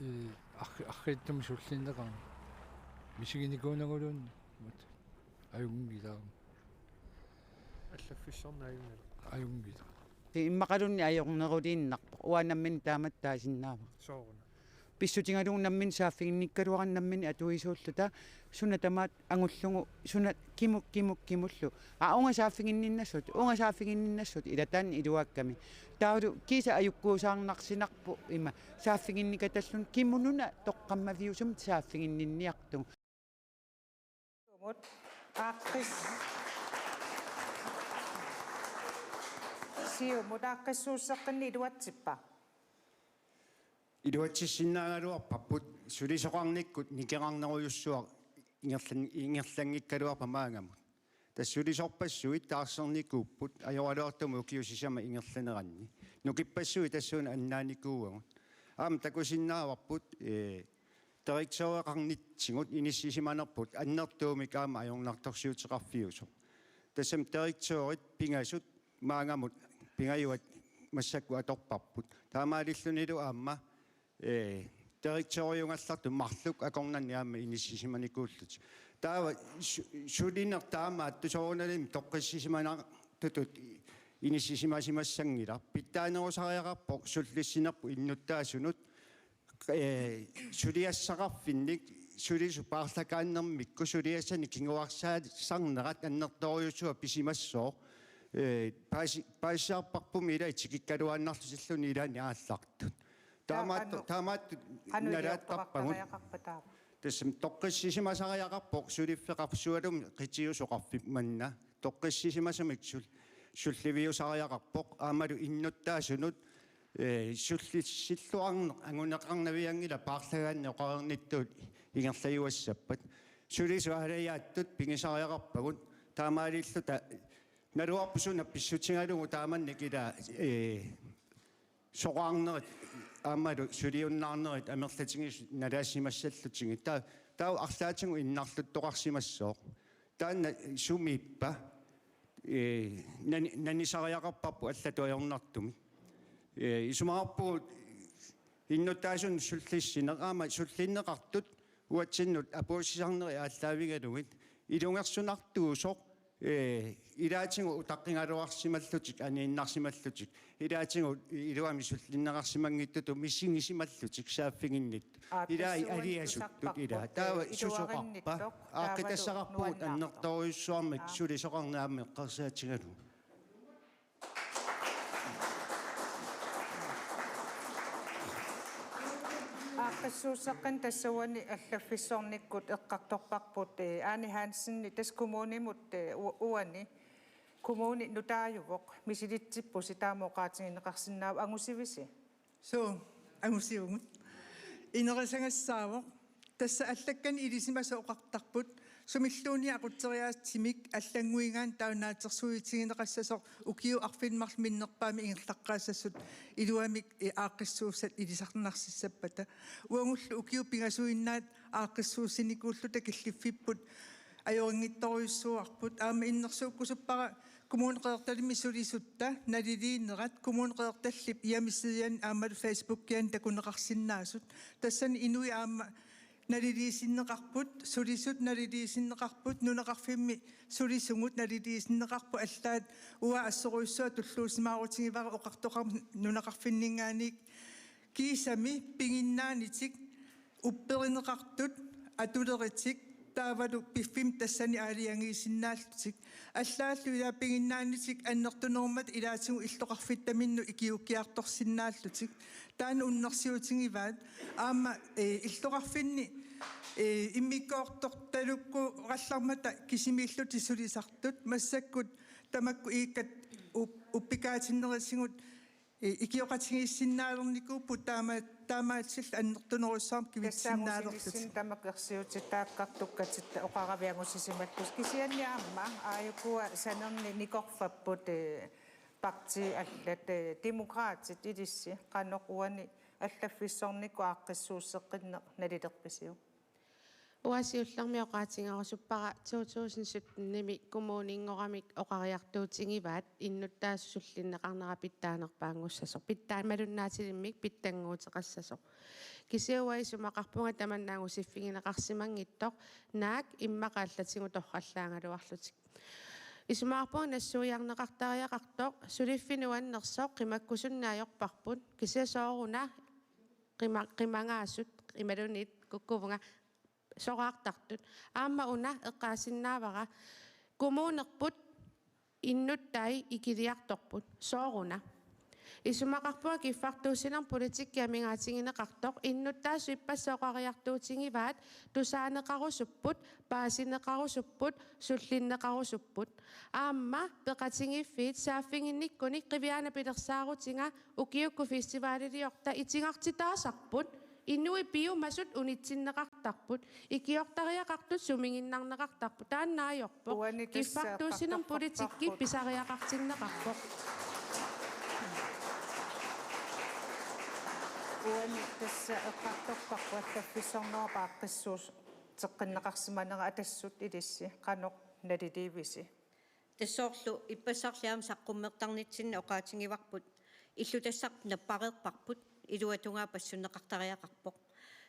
ee, arri-, arriitsumik sullinneqarneq. Misiginikuunaguluunniit. Ajunngilara. Allaffissorneq ajunngilaq. Ajunngilara. Immaqaluunniit ajorneruliinnarpoq. Uanga nammineq taamatut taasinnaavara. Sooruna? Pissutigalugu nammineq saaffiginnikkaluarani nammineq atuisuulluta suna tamaat angullugu suna kimut, kimut, kimullu. Aa, uunga saaffiginninnassut, uunga saaffiginninnassut, ila taanna iluakkami. Taavalu kiisa ajukkuusaarnarsinarpoq ima saaffiginnikatalluni kimununa toqqammaviusumik saaffiginninniartugut. Siumut aaqqis-, Siumut aaqqissuusseqqinneq iluatsippa? Iluatsissinnaagaluarparput sulisoqarnikkut nikerarnerujussuaq ingerlan-, ingerlanngikkaluarpat maannamut. Tassa sulisorpassuit taarsernikuupput ajoraluartumik ukiut sisamat ingerlaneranni. Nukippassuit tassuuna annaanikuuagut. Aamma takusinnaavarput, ee, direktøreqarnitsigut inissisimanerput annertuumik aamma ajornartorsiuteqarfiusoq. Tassami direktørit pingasut maannamut pingajuat massakkut atorparput. Taamaalillunilu aamma, ee, direktøriugallartut marluk akornanni aamma inissisimanikuullutik. Taava su-, sulineq taamaattoq soorunalimi toqqissisimanartutut inissisimasimassanngilaq. Pitsaanerusariaqarpoq sullissinerput innuttaasunut, ee, suliassaqarfinnik, sulisut paarlakaannermikkut suliassanik kinguarsaasarnerat annertoorujussuaq pisimassooq. Ee, paasi-, paasisarparput ila tikikkaluaannarlutilluunniit ilaanni aallartut. Taamaattu-, taamaattoq qanoq nalaattarpagut. Iliortoqartariaqarpa taava? Tassami toqqissisimasariaqarpoq suliffeqarfik sualummik qitiusoqarfik manna. Toqqissisimasumik sul-, sulliviusariaqarpoq aammalu innuttaasunut, ee, sullissilluarneq anguneqarnavianngilaq paarlagaanni oqareernittut ingerlajuassappat. Sulisut aalajaattut pigisariaqarpagut taamaalilluta naluarput suna pissutigalugu taamannak ila, ee, soqaarnerit aammalu suliunnaarnerit amerlatigisut nalaasimassallutigit. Taa-, taava arlaatigut innarluttoqarsimassooq. Taanna sumiippa, ee, nani-, nanisariaqarparput allatut ajornartumik. Ee, isumaqarpugut Innuttaasunut sullissineq aamma sullinneqartut uatsinnut apuussisarnerit aallaavigalugit ilungersunartuusoq, ee, ilaatigut utaqqigaluarsimallutik, aniinnarsimallutik, ilaatigut iluamik sullinneqarsimanngitsutut misigisimallutik saaffiginnittut. Aa, ilai tassuuna aliasuttut tusarparput, ilaa. Taava ee, susoqarpa? Iluarinnittoq, taavalu aaqqitassaqarpugut nuannaartoq. Annertoorujussuarmik, aa, sulisoqarneq aamma eqqarsaatigalugu. Aaqqissuusseqqinneq tassa uani allaffissornikkut eqqartorparput, eh, Ane Hansen, tassa kommunimut, eh, u-, uani kommuni nutaajuvoq, misilitsippusi, taama oqaatigineqarsinnaavoq, angusivisi? Suu, angusivugut. Inerisagassaavoq. Tassa allakkanik ilisimasat oqartarput, sumilluunniit aqutseriaatsimik allannguigaanni taava naatsorsuutigineqassasoq ukiut arfineq-marluk minnerpaamik ingerlaqqaassasoq iluamik, eh, aaqqissuussat ilisarnarsissappata. Uagullu ukiut pingasuinnaat aaqqissuussinikuulluta killiffipput ajunngitsorujussuuarput. Aamma innersuukkusuppara Kommune Qeqertalimmi sulisutta naliliinerat Kommune Qeqertallip hjemmesidiani aammalu Facebookiani takuneqarsinnaasut. Tassani inuit aamma naliliisinneqarput, sulisut naliliisinneqarput, nunaqarfimmi sulisugut naliliisinneqarput, allaat uanga assorujussuaq tulluusimaarutigaara oqartoqarmat nunaqarfinninngaanniit kiisami piginnaanitik upperineqartut atuleritik taavalu piffimmi tassani aalajangiisinnaallutik. Allaallu ilaa piginnaanitik annertunerummat ilaatigut illoqarfittaminnut ikiuukkiartorsinnaallutik. Taanna unnersiutigivaat. Aamma, eh, illoqarfinni, eh, immikkoortortalukkuarallarmata kisimiillutik sulisartut massakkut tamakku iikkat up-, uppikaatinnerisigut, eh, ikioqatigiissinnaalernikuupput taama-, taamaatsillu annertunerussuarmik kivitsinnaalerlutik. Tassa angusilissinni tamakku ersiutitaakkartukkatit oqaravit angusisimallusi. Kisianni aamma aajukua sanerni nikorfapput, eh, partiit allat, eh, Demokraatit, ilissi qanoq uani allaffissornikkut aaqqissuusseqqinneq nalilerpisiuk? Uanga siullermik oqaatigerusuppara to tusind sytten-imi kommuninngorami oqariartuutigivaat innuttaasut sullinneqarnera pitsaanerpaanngussasoq. Pitsaa-, malunnaatilimmik pitsannguuteqassasoq. Kisianni uanga isumaqarpunga tamanna angusiffigineqarsimanngitsoq, naak immaqa allatigut torrallaagaluarlutik. Isumaqarpunga nassuiarneqartariaqartoq, suliffinnut nuannersoq qimakkusunneq ajorparput, kisianni sooruna qima-, qimagaasut, imaluunniit kukkuvunga soraartartut. Aamma una eqqaasinnaavara, kommunerput innuttai ikiliartorput. Sooruna? Isumaqarpunga kiffartuussinermut politikki amigaatigineqartoq, innuttaasut ippassaq oqariartuutigivaat, tusaaneqarusupput, paasineqarusupput, sullinneqarusupput. Aamma peqatigiiffiit saaffiginnikkunik Qiviaana pilersaarutiga ukiukkut festivaliliorta itigartitaasarput, inuit piumasut unitsinneqartarput, ikiortariaqartut sumiginnarneqartarput. Taanna ajorpoq. Uani tassa kiffartuussinermut politikki eqqartorparput. Pisariaqartinneqarpoq. Uani tassa eqqartorparput allaffissornerup aaqqissuusseqqinneqarsimanera, Atassut, ilissi qanoq naliliivisi? Tassa soorlu ippassarli aamma saqqummertarnitsinni oqaatigivarput, illutassarput nappareerparput, iluatungaa passunneqartariaqarpoq.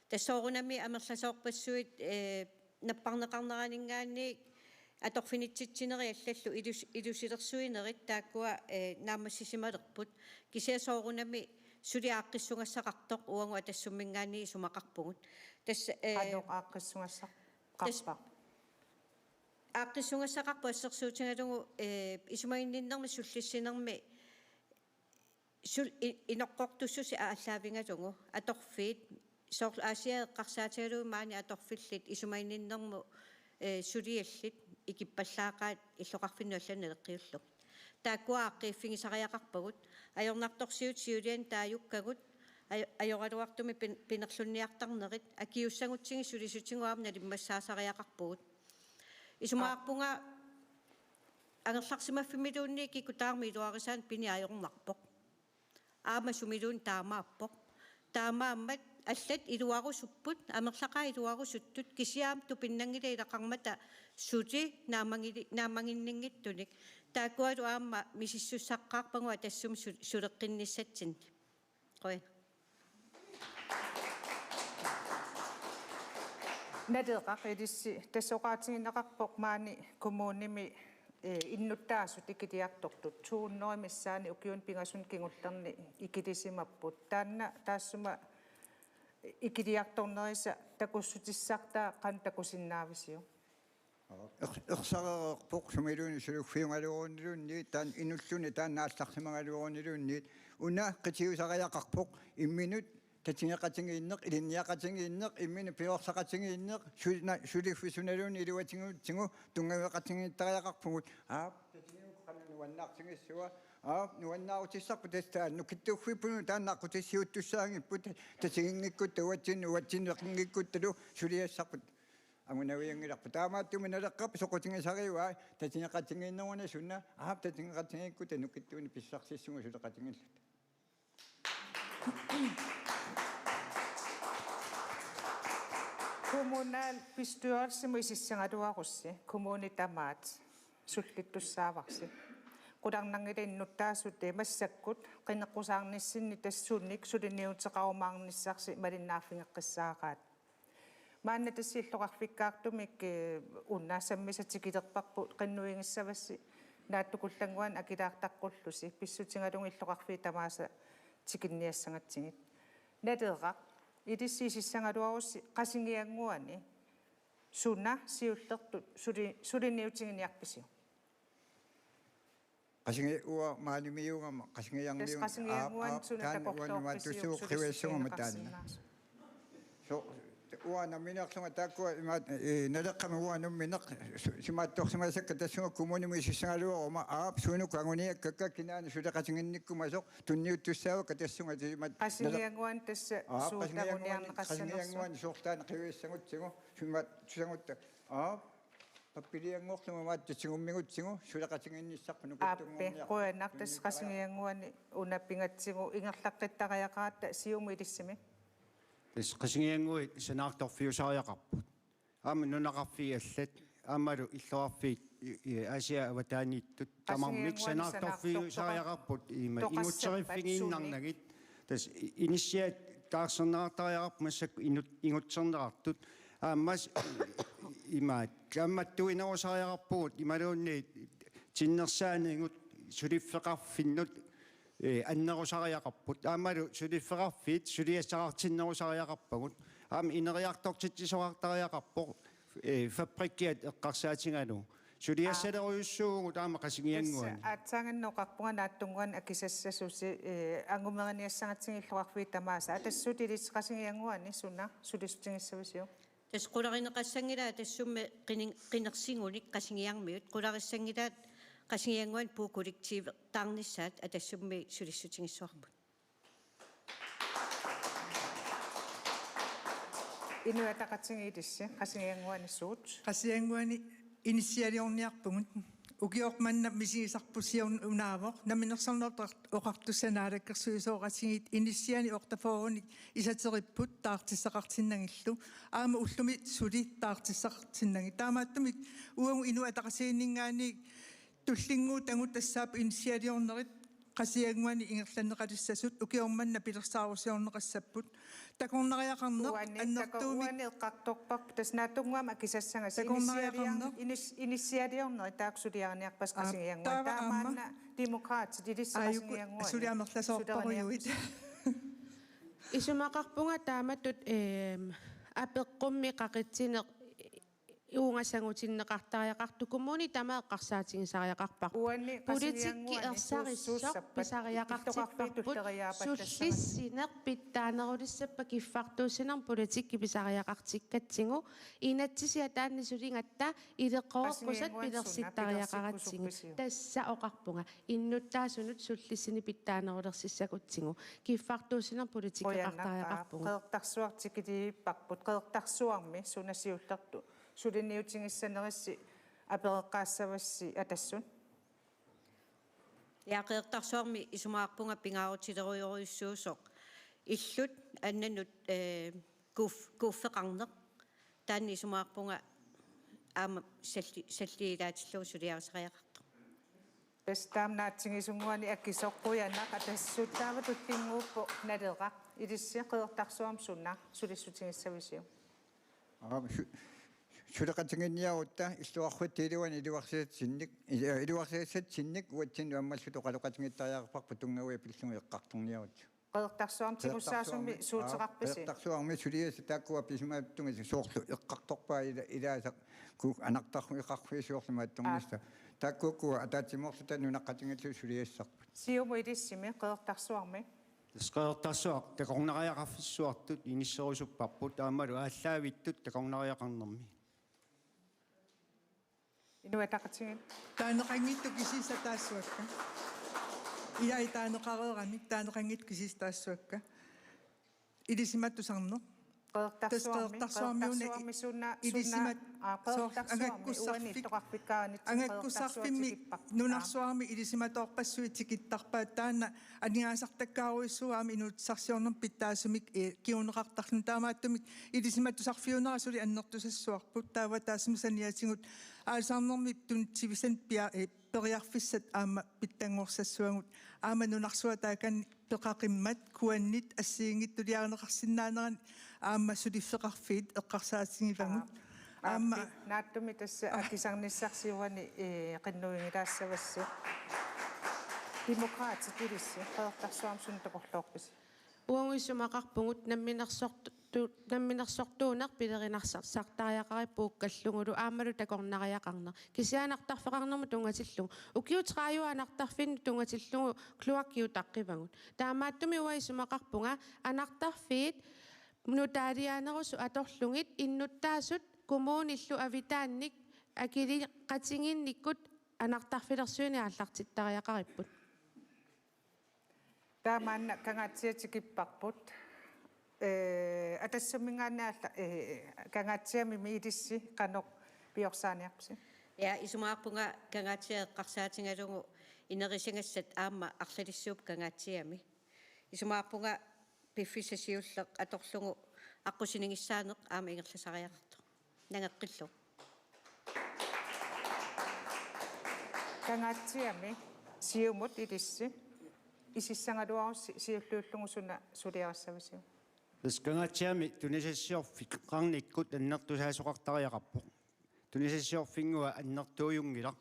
Tassa soorunami amerlasoorpassuit, eh, napparneqarneraninngaanniit atorfinitsitsinerit allallu ilus-, ilusilersuinerit taakkua, eh, naammassisimalerput. Kisianni soorunami suli aaqqissugassaqartoq uagut Atassumminngaanniit isumaqarpugut. Tassa, eh, qanoq aaqqissugassaqarpa? Tassa aaqqissugassaqarpoq assersuutigalugu, eh, isumaginninnermik sullissinermi sul-, i-, inoqqortussuseq aallaavigalugu atorfiit, soorlu Aasiaat eqqarsaatigalugu maani atorfillit isumaginninnermut, eh, suliallit ikippallaaqaat illoqarfinnut allanut naleqqiullugit. Taakkua aaqqiiffigisariaqarpagut, ajornartorsiut siuliani taajukkagut, aj-, ajoraluartumik pin-, pinerlunniartarnerit, akiuussagutsigit sulisutigut aamma nalimmassaasariaqarpugut. Isumaqarpunga angerlarsimaffimmiluunniit kikkut tamarmik iluarisaannik pineq ajornarpoq. Aamma sumiluunniit taamaappoq. Taamaammat allat iluarusupput, amerlaqaat iluarusuttut, kisianni aamma tupinnanngilaq ilaqarmata suli naammagili-, naammaginninngitsunik. Taakkualu aamma misissussaqqaarpagut Atassummi su-, suleqqinnissatsinnut. Qujan. Naleraq, ilissi tassa oqaatigineqarpoq maani kommunimi, eh, innuttaasut ikiliartortut to hundrede missaani ukiuni pingasuni kingullerni ikilisimapput. Taanna taassuma ikiliartornerisa takussutissartaa qanoq takusinnaavisiuk? Ers-, ersarereerpoq sumiluunniit suliffiugaluaruniluunniit, taanna inulluni taanna aallarsimagaluaruniluunniit, una qitiusariaqarpoq imminut tatigeqatigiinneq, ilinniaqatigiinneq, imminut piorsaqatigiinneq, suna-, suliffik sunaluunniit iluatigutsigu tunngaveqatigiittariaqarpugut. Aap, tatigiuk qanoq nuannaartigissava? Aap, nuannaarutissarput tassa taanna nukittuuffipput taanna aqqutissiuuttussaagipput, tatiginngikkutta uatsinnut, uatsinnut peqinngikkuttalu suliassarput angunavianngilarput. Taamaattumik Naleqqap soqutigisarivaa tatigeqatigiinneruna suna, aap, tatigeqatigiikkutta nukittuunik pissarsissugut suleqatigiilluta. Kommunalbestyrelsimut isissagaluarussi, kommuni tamaat sullittussaavarsi. Qularnanngilaq innuttaasut, eh, massakkut qineqqusaarnissinni tassa sunik suliniuteqarumaarnissarsi malinnaaffigeqqissaaraat. Maanna tassa illoqarfikkaartumik, eh, una sammisaq tikilerparput qinnuigissavassi naatsukullannguanik akilaartaqqullusi, pissutigalugu illoqarfiit tamaasa tikinniassagatsigit. Naleraq, ilissi isissagaluarussi Qasigiannguani suna siullertut suli-, suliniutiginiarpisiuk? Qasigiannguaq maanimiugama Qasigiannguani. Tassa Qasigiannguani aap, aap, suna taanna takorloorpisiuk uannut maattussuuq qiviassaguma taanna. Sulissineqarsinnaasoq. So, uanga nammineerlunga taakkua imaat, eh, Naleqqami uanga nammineq su-, simaattorsimasakka tassunga kommunimi isissagaluaruma, aap, suunuku anguniakkakka kinaana suleqatiginnikkumasoq tunniuttussaavakka tassunga timat. Qasigiannguani tassa aap, suut Qasigiannguani, anguniarneqassanersoq. Qasigiannguani soorlu taanna qiviassagutsigu, simaattussaagutta. Aap. Pappilianngorlumi maattussigummigutsigu suleqatigiinnissarput. Aappi, nukittuunngorniarput. Qujanaq, tassa Qasigiannguani una pingatsigu ingerlaqqittariaqaratta Siumut ilissimi. Tassa Qasigiannguit sanaartorfiusariaqarput. Aamma nunaqarfiit allat, aammalu illoqarfiit, i-, i-, Aasiaat avataaniittut tamarmik Qasigiannguani sanaartorfiusariaqarput, ima toqassappat ingutserivigiinnarnagit. Tassa i-, inissiat taarserneqartariaqarput massakkut inut-, ingutserneqartut. Aamma s-, imaat, kaammattuinerusariaqarpugut imaluunniit tinnersaanigut suliffeqarfinnut, eh, annerusariaqarput. Aammalu suliffeqarfiit suliassaqartinnerusariaqarpagut. Aamma ineriartortitsisoqartariaqarpoq, eh, fabrikkiat eqqarsaatigalugu. Suliassalerujussuuvugut aamma Qasigiannguani. Tassa aatsaannguaq oqarpunga naatsunnguanik akisassasusi, eh, angumeriarniassagatsigit illoqarfiit tamaasa. Atassut ilissi Qasigiannguani suna sulissutigissavisiuk? Tassa qularineqassanngilaat Atassummi qini-, qinersigunik Qasigiarmiut, qularissanngilaat Qasigiannguani puukollektivertaarnissaat Atassummi sulissutigissavarput. Inuit Ataqatigiit ilissi, Qasigiannguani suut? Qasigiannguani inissialiorniarpugut. Ukioq manna misigisarput siorna unaavoq, Namminersornerullutik Oqartussat naalakkersuisooqatigiit inissianik otteogfyrrenik isateripput taartissaqartinnagillu. Aamma ullumi suli taartissaqartinnagit. Taamaattumik uagut Inuit Ataqatigiinninngaanniit tullinnguutagut tassaapput inissialiornerit Qasigiannguani ingerlanneqalissasut, ukioq manna pilersaarusiorneqassapput. Takornariaqarneq. Uani, tako-, annertuumik uani eqqartorparput, tassa naatsunnguamik akisassagassi. Takornariaqarneq. Inissialior-, inis-, inissialiornerit taakku suliariniarpassi Aap, Qasigiannguani. Taava aamma. Taamaanna Demokraatit ilissi aajuku Qasigiannguani suli amerlasoorporujuit. Suleriniarpassi. Isumaqarpunga taamatut, eem, apeqqummi qaqitsineq uunga sangutinneqartariaqartoq kommuni tamaat eqqarsaatigisariaqarparput. Uani politikki Qasigiannguani ersarissoq suussuussappat pisariaqartipparput illoqarfiit tulleriiaappata sullissineq pitsaanerulissappat kiffartuussinermut politikki pisariaqartikkatsigu inatsisilianik suligatta ileqqoreqqusat Qasigiannguani suna pilersittariaqaratsigu. Pilersikkusukkusiuk? Tassa oqarpunga innuttaasunut sullissineq pitsaanerulersissagutsigu kiffartuussinermut politikkeqartariaqarpugut. Qujanaq, Qeqertarsuaq tikilivipparput, Qeqertarsuarmi suna siullertut suliniutigissanerissi apereqqaassavassi Atassut. Ja, Qeqertarsuarmi isumaqarpunga pingaarutilerujorujussuusoq illut annannut, eh, kuuf-, kuuffeqarneq. Taanna isumaqarpunga aamma salli-, salliilaatillugu suliarisariaqartoq. Tassa taama naatsumik isunnguanik akisoq. Qujanaq Atassut. Taava tullinnguuppoq Naleraq. Ilissi Qeqertarsuarmi suna sulissutigissavisiuk? Aap, su-, suleqatiginninniarutta illoqarfiup iluani iluarsisatsinnik, ilu-, iluarsisatsinnik uatsinnut ammalluta oqaloqatigiittariaqarparput tunngaviat pillugit eqqartorniarutta. Qeqertarsuarmi tigussaasummi Qeqertarsuarmi, suuteqarpisi? Aa, Qeqertarsuarmi suliassat taakkua pisimaattumik soorlu eqqartorpaat ila-, ilaasa ku anartarfeqarfiit soorlu maattornissaq. Aa. Taakkua ataatsimoorluta nunaqqatigilluta suliassarput. Siumut ilissimi Qeqertarsuarmi? Tassa Qeqertarsuaq takornariaqarfissuartut inisserusupparput aammalu aallaavittut takornariaqarnermi. Inuit Ataqatigiit. Taaneqanngitsut kisiisa taassuakka. Ilai taaneqareeramik taaneqanngitsut kisiisa taassuakka. Ilisimatusarneq. Qeqertarsuarmi, Tassa Qeqertarsuarmiuna Qeqertarsuarmi suna, suna, ilisimat-, aa, soorlu Qeqertarsuarmi angakkussarfik-, uani illoqarfikkaanitsinni angakkussarfimmi Qeqertarsuaq tikipparput. Nunarsuarmi ilisimatoorpassuit tikittarpaat taanna aningaasartakkaarujussuuvoq aamma inuussutissarsiornermut pitsaasumik, ee, kinguneqartarluni taamaattumik ilisimatusarfiunera suli annertusassuarput taava taassuma saniatigut aalisarnermik tunitsivisannik pia-, ee, periarfissat aamma pitsanngorsassuagut aamma nunarsuaq taakani peqaqimmat kuannit assigiinngitsuliarineqarsinnaaneranni aamma suliffeqarfiit eqqarsaatigivagut. Aap. Aamma Aappi, naatsumik tassa Aa. akisarnissarsiuani, ee, qinnuigilaassavassi. Demokraatit ilissi, Qeqertarsuarmi suna takorloorpisi? Uagut isumaqarpugut namminersortu-, namminersortuuneq pilerinarsa-, sartariaqarippoq ukkallugulu aammalu takornariaqarneq. Kisianni anartarfeqarnermut tunngatillugu. Ukiut tredive anartarfinnut tunngatillugu kloakkiutaqqivagut. Taamaattumik uanga isumaqarpunga anartarfiit nutaaliaanerusut atorlugit innuttaasut kommunillu avitaannik akileqatigiinnikkut anartarfilersuineq aallartittariaqaripput. Taamaanna Kangaatsiaq tikipparput. Ee, Atassumminngaanniit alla-, ee, Kangaatsiami ilissi qanoq piorsaaniarpisi? Ja, isumaqarpunga Kangaatsiaq eqqarsaatigalugu inerisigassat aamma arlalissuupput Kangaatsiami. Isumaqarpunga piffissaq siulleq atorlugu aqqusinigissaanneq aamma ingerlasariaqartoq. Nangeqqillugu. Kangaatsiami Siumut ilissi isissagaluarussi siulliullugu suna suliarissavisiuk? Tassa Kangaatsiami tunisassiorfik qernikkut annertusaasoqartariaqarpoq. Tunisassiorfinnguaq annertuujunngilaq.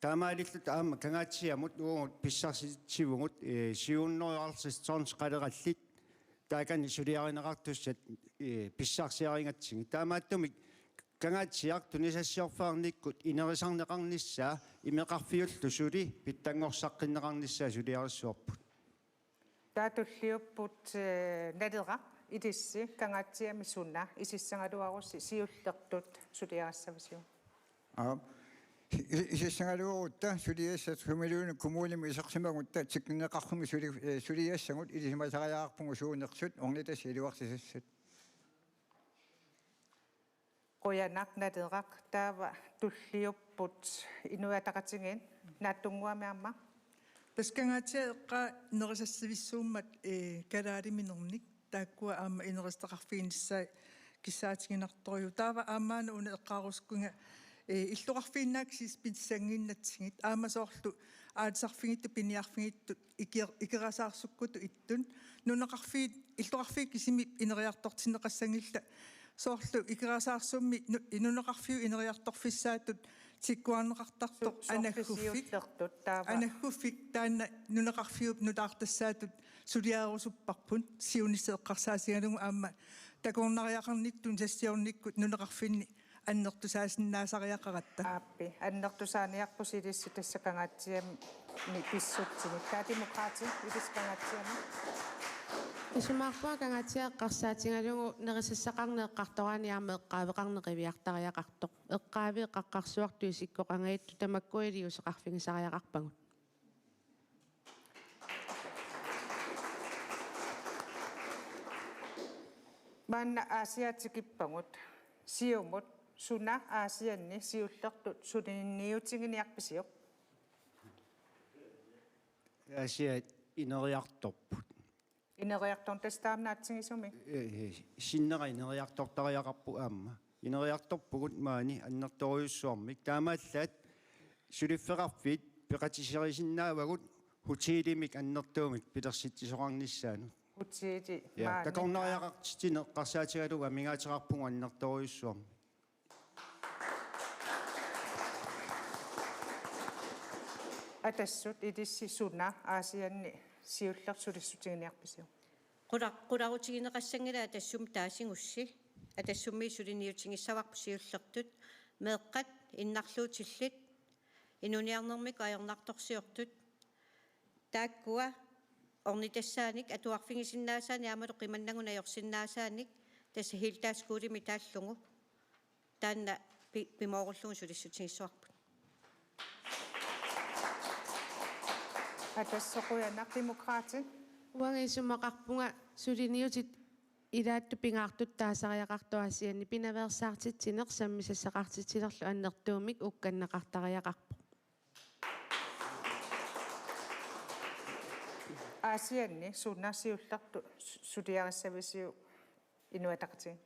Taamaalilluta aamma Kangaatsiamut uagut pissarsititsivugut, ee, syv hundrede og halvtreds tons qalerallit taakani suliarineqartussat, ee, pissarsiarigatsigit. Taamaattumik Kangaatsiaq tunisassiorfiannikkut inerisarneqarnissaa imeqarfiullu suli pitsanngorsaqqineqarnissaa suliarissavarput. Taava tulliupput, ee, Naleraq ilissi Kangaatsiami suna isissagaluarussi siullertut suliarissavisiuk? Aap. I-, isissagaluarutta suliassat sumiluunniit kommunimi isersimagutta tikkinneqarfimmi suli-, ee, suliassagut ilisimasariaqarpugut suunersut ornitassat iluarsisassat. Qujanaq Naleraq, taava tulliupput Inuit Ataqatigiit, Naatsunnguami aamma. Tassa Kangaatsiaq eqqaa nerisassivissuummat, ee, kalaaliminernik, taakkua aamma inerisaqarfiginissaat kissaatiginartorujussuuvoq. Taava aamma una eqqaarusukkiga, ee, illoqarfiinnaat kisiisa pissannginnatsigit, aamma soorlu aalisarfigittut, piniarfigittut, iker-, ikerasaarsukkutut ittut, nunaqarfiit, illoqarfiit kisimik ineriartortinneqassanngillat, soorlu Ikerasaarsuarmi nu-, nunaqarfiup ineriartorfissaatut tikkuarneqartartoq. Su-, soorlu anagguffik, siullertut taava. Anagguffik taanna nunaqarfiup nutaartassaatut suliarerusupparput, siunissaq eqqarsaatigalugu aamma takornariaqarnikkut tunisassiornikkut nunaqarfinni annertusaasinnaasariaqaratta. Aappi, annertusaaniarpusi ilissi tassa Kangaatsiami pissutsimik. Taava Demokraatit ilissi Kangaatsiami. Isumaqarpunga Kangaatsiaq eqqarsaatigalugu nerisassaqarneq eqqartoraanni aamma eqqaaveqarneq qiviartariaqartoq. Eqqaaveqarsuartut isikkoqangajattut tamakku iliuuseqarfigisariaqarpagut. Maanna Aasiaat tikippagut. Siumut suna Aasianni siullertut suliniutigineqarpisiuk? Aasiaat ineriartorput. Ineriartorneq tassa taamaatsigisumi. Ee, sinnera ineriartortariaqarpoq aamma. Ineriartorpugut maani annertoorujussuarmik. Taamaallaat suliffeqarfiit peqatissarisinnaavagut hotelimik annertuumik pilersitsisoqarnissaanut. Utsiiti. Ja, maani. Takornariaqartitsineq eqqarsaatigalugu amigaateqarpugut annertoorujussuarmik. Atassut ilissi suna Aasianni siullertut sulissutiginiarpisiuk? Qula-, qularutigineqassanngilaq Atassummi taasigussi. Atassummi suliniutigissavarput siullertut meeqqat innarluutillit inuuniarnermik ajornartorsiortut. Taakkua ornitassaanik atuarfigisinnaasaannik aammalu qimannagu najorsinnaasaannik tassa Hilda Skolemi taallugu. Taanna pi-, pimoorullugu sulissutigissavarput. Atassut qujanaq. Demokraatit. Uanga isumaqarpunga suliniutit ilaattut pingaartut taasariaqartut Aasianni pinaveersaartitsineq sammisassaqartitsinerlu annertuumik ukkanneqartariaqarpoq. Aasianni suna siullertut su-, suliarissavisiuk Inuit Ataqatigiit?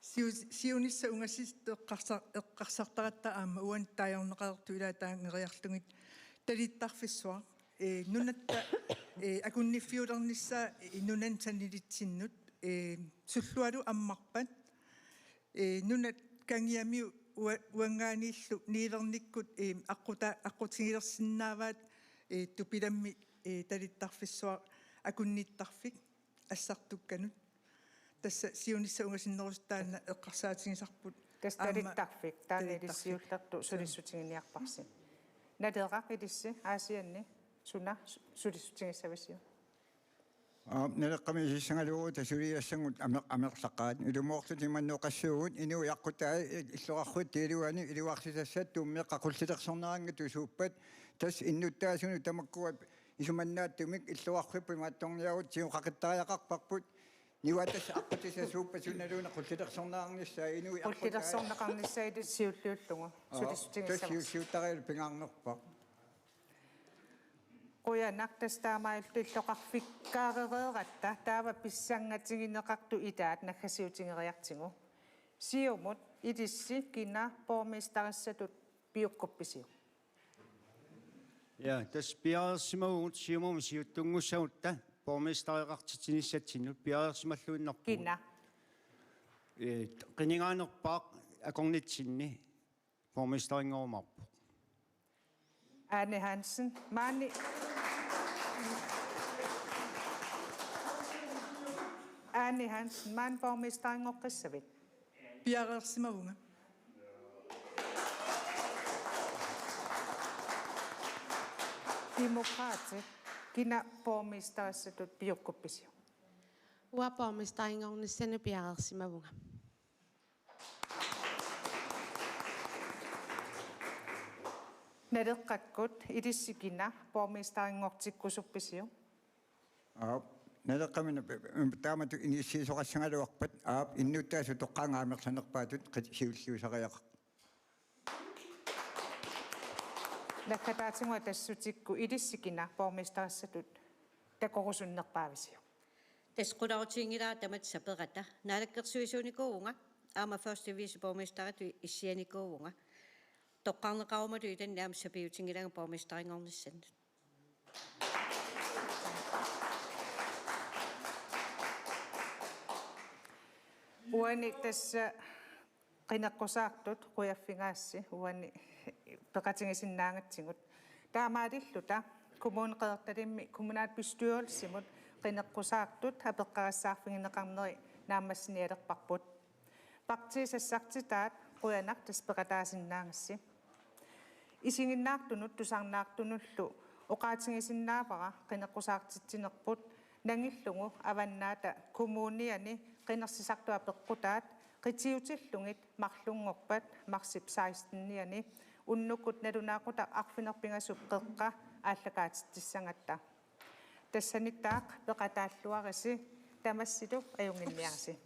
Siu-, siunissaq ungasisittoq eqqarsa-, eqqarsartaratta aamma uani taagorneqareertut ilaat taagoriarlugit talittarfissuaq. Ee, nunatta, ee, akunniffiulernissaa, ee, nunani sanilitsinnut, ee, sullualu ammarpat. Ee, nunat kangiamiut ua-, uanngaanniillu niuernikkut, ee, aqquta-, aqqutigilersinnaavaat, ee, tupilammi, ee, talittarfissuaq akunnittarfik assartukkanut. Tassa siunissaq ungasinnerusoq taanna eqqarsaatigisarput. Tassa aamma talittarfik, taanna talittarfik. Ilissi siullertut sulissutiginiarparsi. Naleraq ilissi Aasianni suna su-, sulissutigissavisiuk? Aap, Naleqqami isissagaluaruit tassa suliassagut amer-, amerlaqaat. Ilumoorluta imannak oqassuugut, inuit aqqutai illoqarfiup iluani iluarsitassat tummeqqat qullilersorneqanngitsut suuppat, tassa innuttaasunut tamakkua isumannaattumik illoqarfipput imaattorniarutta tiguqaqittariaqarparput, niuaat tassa aqqutissat suuppat sunaluunniit qullilersorneqarnissaat inuit aqqutai. Qullilersorneqarnissaat ilissi siulliullugu. Aap, sulissutigissavasi. Tassa siu-, siuttarialu pingaarnerpaaq. Qujanaq. Tassa taamaalilluta illoqarfikkaarereeratta taava pissangatigineqartut ilaat naggasiutigeriartigu. Siumut ilissi kina borgmesterissatut piukkuppisiuk? Ja, tassa piareersimavugut Siumumi siuttunngussagutta borgmestereqartitsinissatsinnut piareersimalluinnarpugut. Kina? Ee, qinigaanerpaaq akornatsinni borgmesterinngormat. Ane Hansen, maani. Ane Hansen, maani borgmesterinngortissavit? Piareersimavunga. Demokraatit, kina borgmesterissatut piukkuppisiuk? Uanga borgmesterinngornissannut piareersimavunga. Naleqqakkut ilissi kina borgmesterinngortikkusuppisiuk? Aap, Naleqqami taamatut inissiisoqassagaluarpat, aap, innuttaasut toqqaannaq amerlanerpaatut qit-, siulliusariaqarpoq. Naggataatigut Atassutikkut ilissi kina borgmesterissatut takorusunnerpaavisiuk? Tassa qularutiginngilara tamatta saperata. Naalakkersuisuunikuuvunga aamma første viceborgmesteritut issianikuuvunga. Toqqarneqarumalu ilanni aamma sapiutinngilagut borgmesterinngornissannut. Uani tassa qineqqusaartut qujaffigaassi uani peqatigisinnaagatsigut. Taamaalilluta Kommune Qeqertalimmi kommunalbestyrelsimut qineqqusaartut apeqqarissaarfigineqarneri naammassinialerparput. Partiit sassartitaat, qujanaq tassa peqataasinnaagassi. Isiginnaartunut tusarnaartunullu oqaatigisinnaavara qineqqusaartitsinerput nangillugu Avannaata Kommuniani qinersisartut apeqqutaat qitiutillugit marlunngorpat marsip sekstenianni unnukkut nalunaaqutaq arfineq-pingasup qeqqa aallakaatitsissagatta. Tassanittaaq peqataalluarisi, tamassilu ajunnginniarisi.